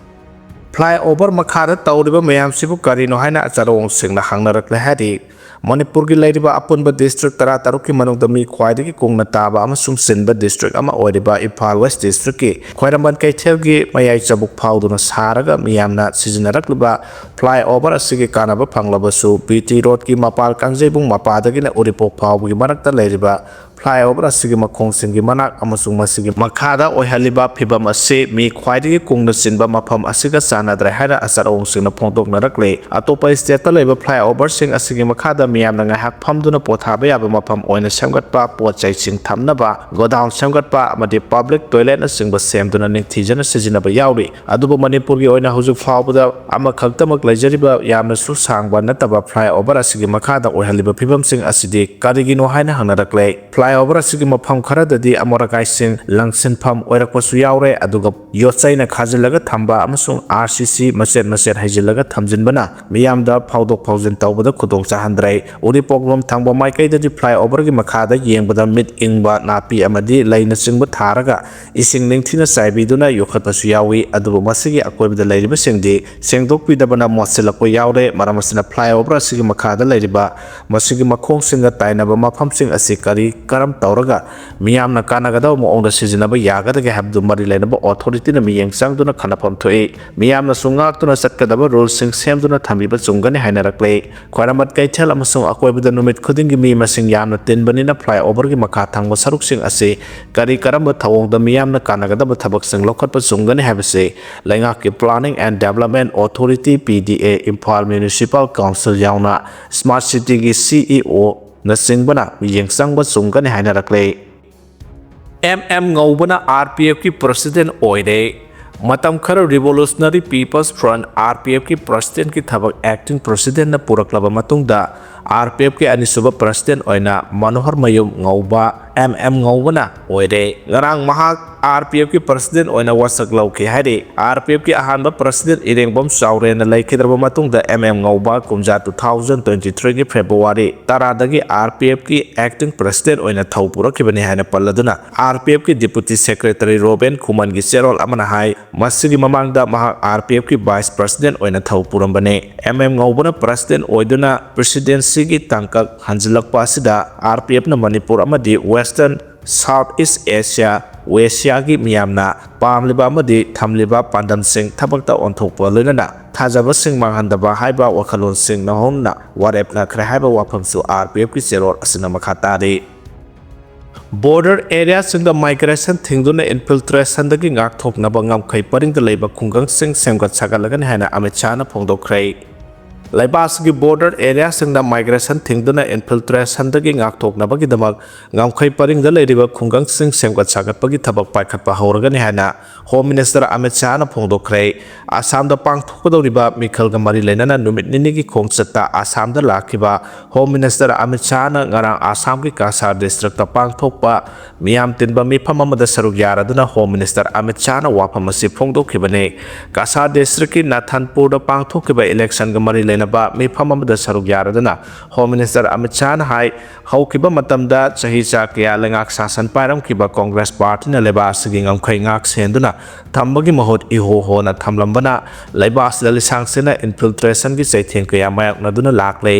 Flyover ꯃꯈꯥꯗ ꯇꯧꯔꯤꯕ ꯃꯌꯥꯝꯁꯤꯕꯨ ꯀꯔꯤꯅꯣ ꯍꯥꯏꯅ ꯑꯆꯔꯣꯡꯁꯤꯡꯅ ꯍꯪꯅꯔꯛꯂꯦ ꯍꯥꯏꯔꯤ꯫ ꯃꯅꯤꯄꯨꯔꯒꯤ ꯂꯩꯔꯤꯕ ꯑꯄꯨꯟꯕ district ꯇꯔꯥꯇꯔꯨꯛꯀꯤ ꯃꯅꯨꯡꯗ ꯃꯤ ꯈ꯭ꯋꯥꯏꯗꯒꯤ ꯀꯨꯡꯅ ꯇꯥꯕ ꯑꯃꯁꯨꯡ ꯆꯤꯟꯕ district ꯑꯃ ꯑꯣꯏꯔꯤꯕ ꯏꯝꯐꯥꯜ West district ꯀꯤ ꯈ꯭ꯋꯥꯏꯔꯝꯕꯟ ꯀꯩꯊꯦꯜꯒꯤ ꯃꯌꯥꯏ ꯆꯕꯨꯛ ꯐꯥꯎꯗꯨꯅ ꯁꯥꯔꯒ ꯃꯤꯌꯥꯝꯅ ꯁꯤꯖꯤꯟꯅꯔꯛꯂꯤꯕ flyover ꯑꯁꯤꯒꯤ ꯀꯥꯟꯅꯕ ꯐꯪꯂꯕꯁꯨ, B T road ꯀꯤ ꯃꯄꯥꯜ ꯀꯥꯡꯖꯩꯕꯨꯡ ꯃꯄꯥꯗꯒꯤꯅ ꯎꯔꯤꯄꯣꯛ ꯐꯥꯎꯕꯒꯤ ꯃꯔꯛꯇ ꯂꯩꯔꯤꯕ flyover ꯑꯁꯤꯒꯤ ꯃꯈꯣꯡꯁꯤꯡꯒꯤ ꯃꯅꯥꯛ ꯑꯃꯁꯨꯡ ꯃꯁꯤꯒꯤ ꯃꯈꯥꯗ ꯑꯣꯏꯍꯜꯂꯤꯕ ꯐꯤꯚꯝ ꯑꯁꯤ ꯃꯤ ꯈ꯭ꯋꯥꯏꯗꯒꯤ ꯀꯨꯡꯅ ꯆꯤꯟꯕ ꯃꯐꯝ ꯑꯁꯤꯒ ꯆꯥꯟꯅꯗ꯭ꯔꯦ ꯍꯥꯏꯅ ꯑꯆꯥꯔ ꯑꯍꯣꯡꯁꯤꯡꯅ ꯐꯣꯡꯗꯣꯛꯅꯔꯛꯂꯤ꯫ ꯑꯇꯣꯞꯄ stateꯇ ꯂꯩꯕ flyoverꯁꯤꯡ ꯑꯁꯤꯒꯤ ꯃꯈꯥꯗ ꯃꯤꯌꯥꯝꯅ ꯉꯥꯏꯍꯥꯛ ꯐꯝꯗꯨꯅ ꯄꯣꯊꯥꯕ ꯌꯥꯕ ꯃꯐꯝ ꯑꯣꯏꯅ ꯁꯦꯝꯒꯠꯄ, ꯄꯣꯠ ꯆꯩꯁꯤꯡ ꯊꯝꯅꯕ godown ꯁꯦꯝꯒꯠꯄ ꯑꯃꯗꯤ public toiletꯅꯆꯤꯡꯕ ꯁꯦꯝꯗꯨꯅ ꯅꯤꯡꯊꯤꯖꯅ ꯁꯤꯖꯤꯟꯅꯕ ꯌꯥꯎꯔꯤ꯫ ꯑꯗꯨꯕꯨ ꯃꯅꯤꯄꯨꯔꯒꯤ ꯑꯣꯏꯅ ꯍꯧꯖꯤꯛ ꯐꯥꯎꯕꯗ ꯑꯃꯈꯛꯇꯃꯛ ꯂꯩꯖꯔꯤꯕ ꯌꯥꯝꯅꯁꯨ ꯁꯥꯡꯕ ꯅꯠꯇꯕ flyover ꯑꯁꯤꯒꯤ ꯃꯈꯥꯗ ꯑꯣꯏꯍꯜꯂꯤꯕ ꯐꯤꯚꯝꯁꯤꯡ ꯑꯁꯤꯗꯤ ꯀꯔꯤꯒꯤꯅꯣ ꯍꯥꯏꯅ ꯍꯪꯅꯔꯛꯂꯦ꯫ Flyover ꯑꯁꯤꯒꯤ ꯃꯐꯝ ꯈꯔꯗꯗꯤ ꯑꯃꯣꯠ ꯑꯀꯥꯏꯁꯤꯡ ꯂꯪꯁꯤꯟꯐꯝ ꯑꯣꯏꯔꯛꯄꯁꯨ ꯌꯥꯎꯔꯦ, ꯑꯗꯨꯒ ꯌꯣꯠꯆꯩꯅ ꯈꯥꯖꯤꯜꯂꯒ ꯊꯝꯕ ꯑꯃꯁꯨꯡ RCC ꯃꯆꯦꯠ ꯃꯆꯦꯠ ꯍꯩꯖꯤꯜꯂꯒ ꯊꯝꯖꯤꯟꯕꯅ ꯃꯤꯌꯥꯝꯗ ꯐꯥꯎꯗꯣꯛ ꯐꯥꯎꯖꯤꯟ ꯇꯧꯕꯗ ꯈꯨꯗꯣꯡ ꯆꯥꯍꯟꯗ꯭ꯔꯦ꯫ ꯎꯔꯤꯄꯣꯛꯂꯣꯝ ꯊꯪꯕ ꯃꯥꯏꯀꯩꯗꯗꯤ flyoverꯒꯤ ꯃꯈꯥꯗ ꯌꯦꯡꯕꯗ ꯃꯤꯠ ꯏꯪꯕ ꯅꯥꯄꯤ ꯑꯃꯗꯤ ꯂꯩꯅꯆꯤꯡꯕ ꯊꯥꯔꯒ ꯏꯁꯤꯡ ꯅꯤꯡꯊꯤꯅ ꯆꯥꯏꯕꯤꯗꯨꯅ ꯌꯣꯛꯈꯠꯄꯁꯨ ꯌꯥꯎꯏ꯫ ꯑꯗꯨꯕꯨ ꯃꯁꯤꯒꯤ ꯑꯀꯣꯏꯕꯗ ꯂꯩꯔꯤꯕꯁꯤꯡꯗꯤ ꯁꯦꯡꯗꯣꯛꯄꯤꯗꯕꯅ ꯃꯣꯠꯁꯤꯜꯂꯛꯄ ꯌꯥꯎꯔꯦ꯫ ꯃꯔꯝ ꯑꯁꯤꯅ flyover ꯑꯁꯤꯒꯤ ꯃꯈꯥꯗ ꯂꯩꯔꯤꯕ ꯃꯁꯤꯒꯤ ꯃꯈꯣꯡꯁꯤꯡꯒ ꯇꯥꯏꯅꯕ ꯃꯐꯝꯁꯤꯡ ꯑꯁꯤ ꯀꯔꯤ ꯀꯔꯝ ꯇꯧꯔꯒ ꯃꯤꯌꯥꯝꯅ ꯀꯥꯟꯅꯒꯗꯕ ꯃꯑꯣꯡꯗ ꯁꯤꯖꯤꯟꯅꯕ ꯌꯥꯒꯗꯒꯦ ꯍꯥꯏꯕꯗꯨ ꯃꯔꯤ ꯂꯩꯅꯕ authorityꯅ ꯃꯤꯠꯌꯦꯡ ꯆꯪꯗꯨꯅ ꯈꯟꯅꯐꯝ ꯊꯣꯛꯏ꯫ ꯃꯤꯌꯥꯝꯅꯁꯨ ꯉꯥꯛꯇꯨꯅ ꯆꯠꯀꯗꯕ ruleꯁꯤꯡ ꯁꯦꯝꯗꯨꯅ ꯊꯝꯕꯤꯕ ꯆꯨꯝꯒꯅꯤ ꯍꯥꯏꯅꯔꯛꯂꯦ꯫ ꯈ꯭ꯋꯥꯏꯔꯝꯕꯟ ꯀꯩꯊꯦꯜ ꯑꯃꯁꯨꯡ ꯑꯀꯣꯏꯕꯗ ꯅꯨꯃꯤꯠ ꯈꯨꯗꯤꯡꯒꯤ ꯃꯤ ꯃꯁꯤꯡ ꯌꯥꯝꯅ ꯇꯤꯟꯕꯅꯤꯅ flyoverꯒꯤ ꯃꯈꯥ ꯊꯪꯕ ꯁꯔꯨꯛꯁꯤꯡ ꯑꯁꯤ ꯀꯔꯤ ꯀꯔꯝꯕ ꯊꯧꯑꯣꯡꯗ ꯃꯤꯌꯥꯝꯅ ꯀꯥꯟꯅꯒꯗꯕ ꯊꯕꯛꯁꯤꯡ ꯂꯧꯈꯠꯄ ꯆꯨꯝꯒꯅꯤ ꯍꯥꯏꯕꯁꯤ ꯂꯩꯉꯥꯛꯀꯤ Planning and Development Authority, PDA, Imphal Municipal Council ꯌꯥꯎꯅ Smart Cityꯒꯤ CEOꯅꯆꯤꯡꯕꯅ ꯃꯤꯠꯌꯦꯡ ꯆꯪꯕ ꯆꯨꯝꯒꯅꯤ ꯍꯥꯏꯅꯔꯛꯂꯦ꯫ ꯑꯦꯝ ꯑꯦꯝ ꯉꯧꯕꯅ RPFꯀꯤ president ꯑꯣꯏꯔꯦ꯫ ꯃꯇꯝ ꯈꯔ Revolutionary People's Front, RPFꯀꯤ presidentꯀꯤ ꯊꯕꯛ acting presidentꯅ ꯄꯨꯔꯛꯂꯕ ꯃꯇꯨꯡꯗ, RPFꯀꯤ ꯑꯅꯤꯁꯨꯕ president ꯑꯣꯏꯅ ꯃꯅꯣꯍꯔꯃꯌꯨꯝ ꯉꯧꯕ, ꯑꯦꯝ ꯑꯦꯝ ꯉꯧꯕꯅ ꯑꯣꯏꯔꯦ꯫ ꯉꯔꯥꯡ ꯃꯍꯥꯛ RPFꯀꯤ president ꯑꯣꯏꯅ ꯋꯥꯁꯛ ꯂꯧꯈꯤ ꯍꯥꯏꯔꯤ꯫ RPFꯀꯤ ꯑꯍꯥꯟꯕ president ꯏꯔꯦꯡꯕꯝ ꯆꯥꯎꯔꯦꯟꯅ ꯂꯩꯈꯤꯗ꯭ꯔꯕ ꯃꯇꯨꯡꯗ, ꯑꯦꯝ ꯑꯦꯝ ꯉꯧꯕ ꯀꯨꯝꯖꯥ two thousand twenty threeꯒꯤ February ꯇꯔꯥꯗꯒꯤ RPFꯀꯤ acting president ꯑꯣꯏꯅ ꯊꯧ ꯄꯨꯔꯛꯈꯤꯕꯅꯤ ꯍꯥꯏꯅ ꯄꯜꯂꯗꯨꯅ, RPFꯀꯤ deputy secretary ꯔꯣꯕꯦꯟ ꯈꯨꯃꯟꯒꯤ ꯆꯦꯔꯣꯜ ꯑꯃꯅ ꯍꯥꯏ, ꯃꯁꯤꯒꯤ ꯃꯃꯥꯡꯗ ꯃꯍꯥꯛ RPFꯀꯤ vice president ꯑꯣꯏꯅ ꯊꯧ ꯄꯨꯔꯝꯕꯅꯤ꯫ ꯑꯦꯝ ꯑꯦꯝ ꯉꯧꯕꯅ president ꯑꯣꯏꯗꯨꯅ presidencyꯒꯤ ꯇꯥꯡꯀꯛ ꯍꯟꯖꯤꯜꯂꯛꯄ ꯑꯁꯤꯗ, RPFꯅ ꯃꯅꯤꯄꯨꯔ ꯑꯃꯗꯤ Western South East Asia, ꯋꯦꯁꯤꯌꯥꯒꯤ ꯃꯤꯌꯥꯝꯅ ꯄꯥꯝꯂꯤꯕ ꯑꯃꯗꯤ ꯊꯝꯂꯤꯕ ꯄꯥꯟꯗꯝꯁꯤꯡ ꯊꯕꯛꯇ ꯑꯣꯟꯊꯣꯛꯄ, ꯂꯣꯏꯅꯅ ꯊꯥꯖꯕꯁꯤꯡ ꯃꯥꯡꯍꯟꯗꯕ ꯍꯥꯏꯕ ꯋꯥꯈꯜꯂꯣꯟꯁꯤꯡ ꯅꯧꯍꯧꯅ ꯋꯥꯔꯦꯞꯅꯈ꯭ꯔꯦ ꯍꯥꯏꯕ ꯋꯥꯐꯝꯁꯨ RPFꯀꯤ ꯆꯦꯔꯣꯜ ꯑꯁꯤꯅ ꯃꯈꯥ ꯇꯥꯔꯤ꯫ Border areaꯁꯤꯡꯗ migration ꯊꯤꯡꯗꯨꯅ infiltrationꯗꯒꯤ ꯉꯥꯛꯊꯣꯛꯅꯕ ꯉꯝꯈꯩ ꯄꯔꯤꯡꯗ ꯂꯩꯕ ꯈꯨꯡꯒꯪꯁꯤꯡ ꯁꯦꯝꯒꯠ ꯁꯥꯒꯠꯂꯒꯅꯤ ꯍꯥꯏꯅ ꯑꯃꯤꯠ ꯁꯥꯍꯅ ꯐꯣꯡꯗꯣꯛꯈ꯭ꯔꯦ꯫ ꯂꯩꯕꯥꯛ ꯑꯁꯤꯒꯤ border areaꯁꯤꯡꯗ migration ꯊꯤꯡꯗꯨꯅ infiltrationꯗꯒꯤ ꯉꯥꯛꯊꯣꯛꯅꯕꯒꯤꯗꯃꯛ ꯉꯝꯈꯩ ꯄꯔꯤꯡꯗ ꯂꯩꯔꯤꯕ ꯈꯨꯡꯒꯪꯁꯤꯡ ꯁꯦꯝꯒꯠ ꯁꯥꯒꯠꯄꯒꯤ ꯊꯕꯛ ꯄꯥꯏꯈꯠꯄ ꯍꯧꯔꯒꯅꯤ ꯍꯥꯏꯅ Home Minister ꯑꯃꯤꯠ ꯁꯥꯍꯅ ꯐꯣꯡꯗꯣꯛꯈ꯭ꯔꯦ꯫ ꯑꯁꯥꯝꯗ ꯄꯥꯡꯊꯣꯛꯀꯗꯧꯔꯤꯕ ꯃꯤꯈꯜꯒ ꯃꯔꯤ ꯂꯩꯅꯅ ꯅꯨꯃꯤꯠ ꯅꯤꯅꯤꯒꯤ ꯈꯣꯡꯆꯠꯇ ꯑꯁꯥꯝꯗ ꯂꯥꯛꯈꯤꯕ Home Minister ꯑꯃꯤꯠ ꯁꯥꯍꯅ ꯉꯔꯥꯡ ꯑꯁꯥꯝꯒꯤ ꯀꯁꯥꯔ districtꯇ ꯄꯥꯡꯊꯣꯛꯄ ꯃꯤꯌꯥꯝ ꯇꯤꯟꯕ ꯃꯤꯐꯝ ꯑꯃꯗ ꯁꯔꯨꯛ ꯌꯥꯔꯗꯨꯅ Home Minister ꯑꯃꯤꯠ ꯁꯥꯍꯅ ꯋꯥꯐꯝ ꯑꯁꯤ ꯐꯣꯡꯗꯣꯛꯈꯤꯕꯅꯤ꯫ ꯀꯁꯥꯔ districtꯀꯤ ꯅꯥꯊꯟꯄꯨꯔꯗ ꯄꯥꯡꯊꯣꯛꯈꯤꯕ electionꯒ ꯃꯔꯤ ꯂꯩꯅꯕ ꯃꯤꯐꯝ ꯑꯃꯗ ꯁꯔꯨꯛ ꯌꯥꯔꯗꯨꯅ Home Minister ꯑꯃꯤꯠ ꯁꯥꯍꯅ ꯍꯥꯏ, ꯍꯧꯈꯤꯕ ꯃꯇꯝꯗ ꯆꯍꯤ ꯆꯥ ꯀꯌꯥ ꯂꯩꯉꯥꯛ ꯁꯥꯁꯟ ꯄꯥꯏꯔꯝꯈꯤꯕ Congress partyꯅ ꯂꯩꯕꯥꯛ ꯑꯁꯤꯒꯤ ꯉꯝꯈꯩ ꯉꯥꯛ ꯁꯦꯟꯗꯨꯅ ꯊꯝꯕꯒꯤ ꯃꯍꯨꯠ ꯏꯍꯣ ꯍꯣꯅ ꯊꯝꯂꯝꯕꯅ ꯂꯩꯕꯥꯛ ꯑꯁꯤꯗ ꯂꯤꯁꯥꯡꯁꯤꯟꯅ infiltrationꯒꯤ ꯆꯩꯊꯦꯡ ꯀꯌꯥ ꯃꯥꯌꯣꯛꯅꯗꯨꯅ ꯂꯥꯛꯂꯦ꯫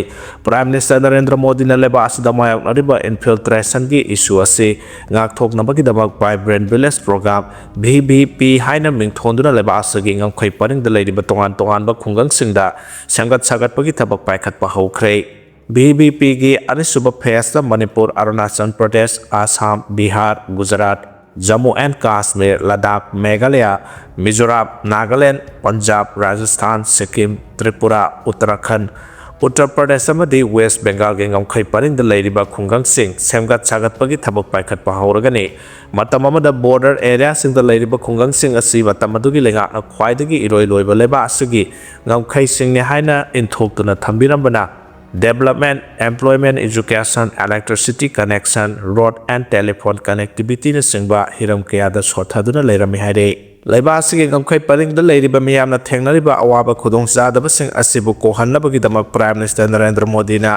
Prime Minister ꯅꯔꯦꯟꯗ꯭ꯔ ꯃꯣꯗꯤꯅ ꯂꯩꯕꯥꯛ ꯑꯁꯤꯗ ꯃꯥꯌꯣꯛꯅꯔꯤꯕ infiltrationꯒꯤ issue ꯑꯁꯤ ꯉꯥꯛꯊꯣꯛꯅꯕꯒꯤꯗꯃꯛ Vibrant Village Program, V V P ꯍꯥꯏꯅ ꯃꯤꯡꯊꯣꯟꯗꯨꯅ ꯂꯩꯕꯥꯛ ꯑꯁꯤꯒꯤ ꯉꯝꯈꯩ ꯄꯔꯤꯡꯗ ꯂꯩꯔꯤꯕ ꯇꯣꯉꯥꯟ ꯇꯣꯉꯥꯟꯕ ꯈꯨꯡꯒꯪꯁꯤꯡꯗ ꯁꯦꯝꯒꯠ ꯁꯥꯒꯠꯄꯒꯤ ꯊꯕꯛ ꯄꯥꯏꯈꯠꯄ ꯍꯧꯈ꯭ꯔꯦ꯫ V V Pꯒꯤ ꯑꯅꯤꯁꯨꯕ phaseꯇ ꯃꯅꯤꯄꯨꯔ, ꯑꯔꯨꯅꯥꯆꯜ ꯄ꯭ꯔꯗꯦꯁ, ꯑꯁꯥꯝ, ꯕꯤꯍꯥꯔ, ꯒꯨꯖꯔꯥꯠ, ꯖꯝꯃꯨ ꯑꯦꯟ ꯀꯥꯁꯃꯤꯔ, ꯂꯗꯥꯈ, ꯃꯦꯘꯥꯂꯌꯥ, ꯃꯤꯖꯣꯔꯥꯝ, ꯅꯥꯒꯥꯂꯦꯟ, ꯄꯟꯖꯥꯕ, ꯔꯥꯖꯁꯊꯥꯟ, ꯁꯤꯛꯀꯤꯝ, ꯇ꯭ꯔꯤꯄꯨꯔꯥ, ꯎꯠꯇꯔꯥꯈꯟꯗ, ꯎꯠꯇꯔ ꯄ꯭ꯔꯗꯦꯁ ꯑꯃꯗꯤ ꯋꯦꯁ ꯕꯦꯡꯒꯥꯜꯒꯤ ꯉꯝꯈꯩ ꯄꯔꯤꯡꯗ ꯂꯩꯔꯤꯕ ꯈꯨꯡꯒꯪꯁꯤꯡ ꯁꯦꯝꯒꯠ ꯁꯥꯒꯠꯄꯒꯤ ꯊꯕꯛ ꯄꯥꯏꯈꯠꯄ ꯍꯧꯔꯒꯅꯤ꯫ ꯃꯇꯝ ꯑꯃꯗ border areaꯁꯤꯡꯗ ꯂꯩꯔꯤꯕ ꯈꯨꯡꯒꯪꯁꯤꯡ ꯑꯁꯤ ꯃꯇꯝ ꯑꯗꯨꯒꯤ ꯂꯩꯉꯥꯛꯅ ꯈ꯭ꯋꯥꯏꯗꯒꯤ ꯏꯔꯣꯏ ꯂꯣꯏꯕ ꯂꯩꯕꯥꯛ ꯑꯁꯤꯒꯤ ꯉꯝꯈꯩꯁꯤꯡꯅꯤ ꯍꯥꯏꯅ ꯏꯟꯊꯣꯛꯇꯨꯅ ꯊꯝꯕꯤꯔꯝꯕꯅ development, employment, education, electricity connection, road and telephone connectivityꯅꯆꯤꯡꯕ ꯍꯤꯔꯝ ꯀꯌꯥꯗ ꯁꯣꯠꯊꯗꯨꯅ ꯂꯩꯔꯝꯃꯤ ꯍꯥꯏꯔꯦ꯫ ꯂꯩꯕꯥꯛ ꯑꯁꯤꯒꯤ ꯉꯝꯈꯩ ꯄꯔꯤꯡꯗ ꯂꯩꯔꯤꯕ ꯃꯤꯌꯥꯝꯅ ꯊꯦꯡꯅꯔꯤꯕ ꯑꯋꯥꯕ ꯈꯨꯗꯣꯡꯆꯥꯗꯕꯁꯤꯡ ꯑꯁꯤꯕꯨ ꯀꯣꯛꯍꯟꯅꯕꯒꯤꯗꯃꯛ Prime Minister ꯅꯔꯦꯟꯗ꯭ꯔ ꯃꯣꯗꯤꯅ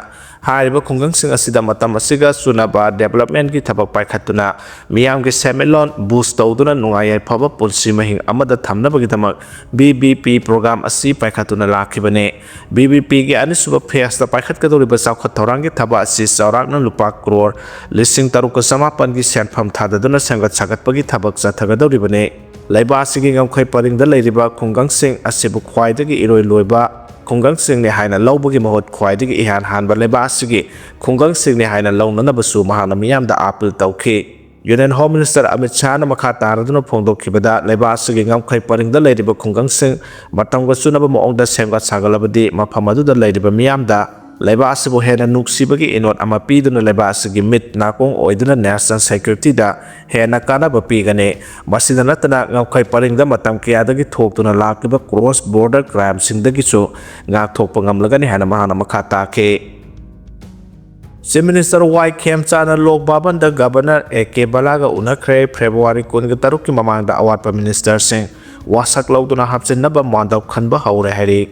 ꯍꯥꯏꯔꯤꯕ ꯈꯨꯡꯒꯪꯁꯤꯡ ꯑꯁꯤꯗ ꯃꯇꯝ ꯑꯁꯤꯒ ꯆꯨꯅꯕ developmentꯀꯤ ꯊꯕꯛ ꯄꯥꯏꯈꯠꯇꯨꯅ ꯃꯤꯌꯥꯝꯒꯤ ꯁꯦꯟꯃꯤꯠꯂꯣꯟ boost ꯇꯧꯗꯨꯅ ꯅꯨꯡꯉꯥꯏ ꯌꯥꯏꯐꯕ ꯄꯨꯟꯁꯤ ꯃꯍꯤꯡ ꯑꯃꯗ ꯊꯝꯅꯕꯒꯤꯗꯃꯛ V V P program ꯑꯁꯤ ꯄꯥꯏꯈꯠꯇꯨꯅ ꯂꯥꯛꯈꯤꯕꯅꯤ꯫ V V Pꯒꯤ ꯑꯅꯤꯁꯨꯕ phaseꯇ ꯄꯥꯏꯈꯠꯀꯗꯧꯔꯤꯕ ꯆꯥꯎꯈꯠ ꯊꯧꯔꯥꯡꯒꯤ ꯊꯕꯛ ꯑꯁꯤ ꯆꯥꯎꯔꯥꯛꯅ ꯂꯨꯄꯥ ꯀ꯭ꯔꯣꯔ ꯂꯤꯁꯤꯡ ꯇꯔꯨꯛꯀ ꯆꯃꯥꯄꯟꯒꯤ ꯁꯦꯟꯐꯝ ꯊꯥꯗꯗꯨꯅ ꯁꯦꯝꯒꯠ ꯁꯥꯒꯠꯄꯒꯤ ꯊꯕꯛ ꯆꯠꯊꯒꯗꯧꯔꯤꯕꯅꯤ꯫ ꯂꯩꯕꯥꯛ ꯑꯁꯤꯒꯤ ꯉꯝꯈꯩ ꯄꯔꯤꯡꯗ ꯂꯩꯔꯤꯕ ꯈꯨꯡꯒꯪꯁꯤꯡ ꯑꯁꯤꯕꯨ ꯈ꯭ꯋꯥꯏꯗꯒꯤ ꯏꯔꯣꯏ ꯂꯣꯏꯕ ꯈꯨꯡꯒꯪꯁꯤꯡꯅꯤ ꯍꯥꯏꯅ ꯂꯧꯕꯒꯤ ꯃꯍꯨꯠ ꯈ꯭ꯋꯥꯏꯗꯒꯤ ꯏꯍꯥꯟ ꯍꯥꯟꯕ ꯂꯩꯕꯥꯛ ꯑꯁꯤꯒꯤ ꯈꯨꯡꯒꯪꯁꯤꯡꯅꯤ ꯍꯥꯏꯅ ꯂꯧꯅꯅꯕꯁꯨ ꯃꯍꯥꯛꯅ ꯃꯤꯌꯥꯝꯗ ꯑꯥꯄꯤꯜ ꯇꯧꯈꯤ꯫ Union Home Minister ꯑꯃꯤꯠ ꯁꯥꯍꯅ ꯃꯈꯥ ꯇꯥꯅꯗꯨꯅ ꯐꯣꯡꯗꯣꯛꯈꯤꯕꯗ, ꯂꯩꯕꯥꯛ ꯑꯁꯤꯒꯤ ꯉꯝꯈꯩ ꯄꯔꯤꯡꯗ ꯂꯩꯔꯤꯕ ꯈꯨꯡꯒꯪꯁꯤꯡ ꯃꯇꯝꯒ ꯆꯨꯅꯕ ꯃꯑꯣꯡꯗ ꯁꯦꯝꯒꯠ ꯁꯥꯒꯠꯂꯕꯗꯤ ꯃꯐꯝ ꯑꯗꯨꯗ ꯂꯩꯔꯤꯕ ꯃꯤꯌꯥꯝꯗ ꯂꯩꯕꯥꯛ ꯑꯁꯤꯕꯨ ꯍꯦꯟꯅ ꯅꯨꯡꯁꯤꯕꯒꯤ ꯏꯅꯣꯠ ꯑꯃ ꯄꯤꯗꯨꯅ ꯂꯩꯕꯥꯛ ꯑꯁꯤꯒꯤ ꯃꯤꯠ ꯅꯥꯀꯣꯡ ꯑꯣꯏꯗꯨꯅ national security ꯗ ꯍꯦꯟꯅ ꯀꯥꯟꯅꯕ ꯄꯤꯒꯅꯤ꯫ ꯃꯁꯤꯗ ꯅꯠꯇꯅ ꯉꯝꯈꯩ ꯄꯔꯤꯡꯗ ꯃꯇꯝ ꯀꯌꯥꯗꯒꯤ ꯊꯣꯛꯇꯨꯅ ꯂꯥꯛꯂꯤꯕ cross border crime ꯁꯤꯡꯗꯒꯤꯁꯨ ꯉꯥꯛꯊꯣꯛꯄ ꯉꯝꯂꯒꯅꯤ ꯍꯥꯏꯅ ꯃꯍꯥꯛꯅ ꯃꯈꯥ ꯇꯥꯈꯤ꯫ Chief Minister Y ꯈꯦꯝꯆꯥꯟꯅ log ꯚꯕꯟꯗ Governor A K ꯕꯂꯥꯒ ꯎꯅꯈ꯭ꯔꯦ꯫ February ꯀꯨꯟꯒ ꯇꯔꯨꯛꯀꯤ ꯃꯃꯥꯡꯗ ꯑꯋꯥꯠꯄ ministerꯁꯤꯡ ꯋꯥꯁꯛ ꯂꯧꯗꯨꯅ ꯍꯥꯞꯆꯤꯟꯅꯕ ꯃꯥꯟꯗꯞ ꯈꯟꯕ ꯍꯧꯔꯦ ꯍꯥꯏꯔꯤ꯫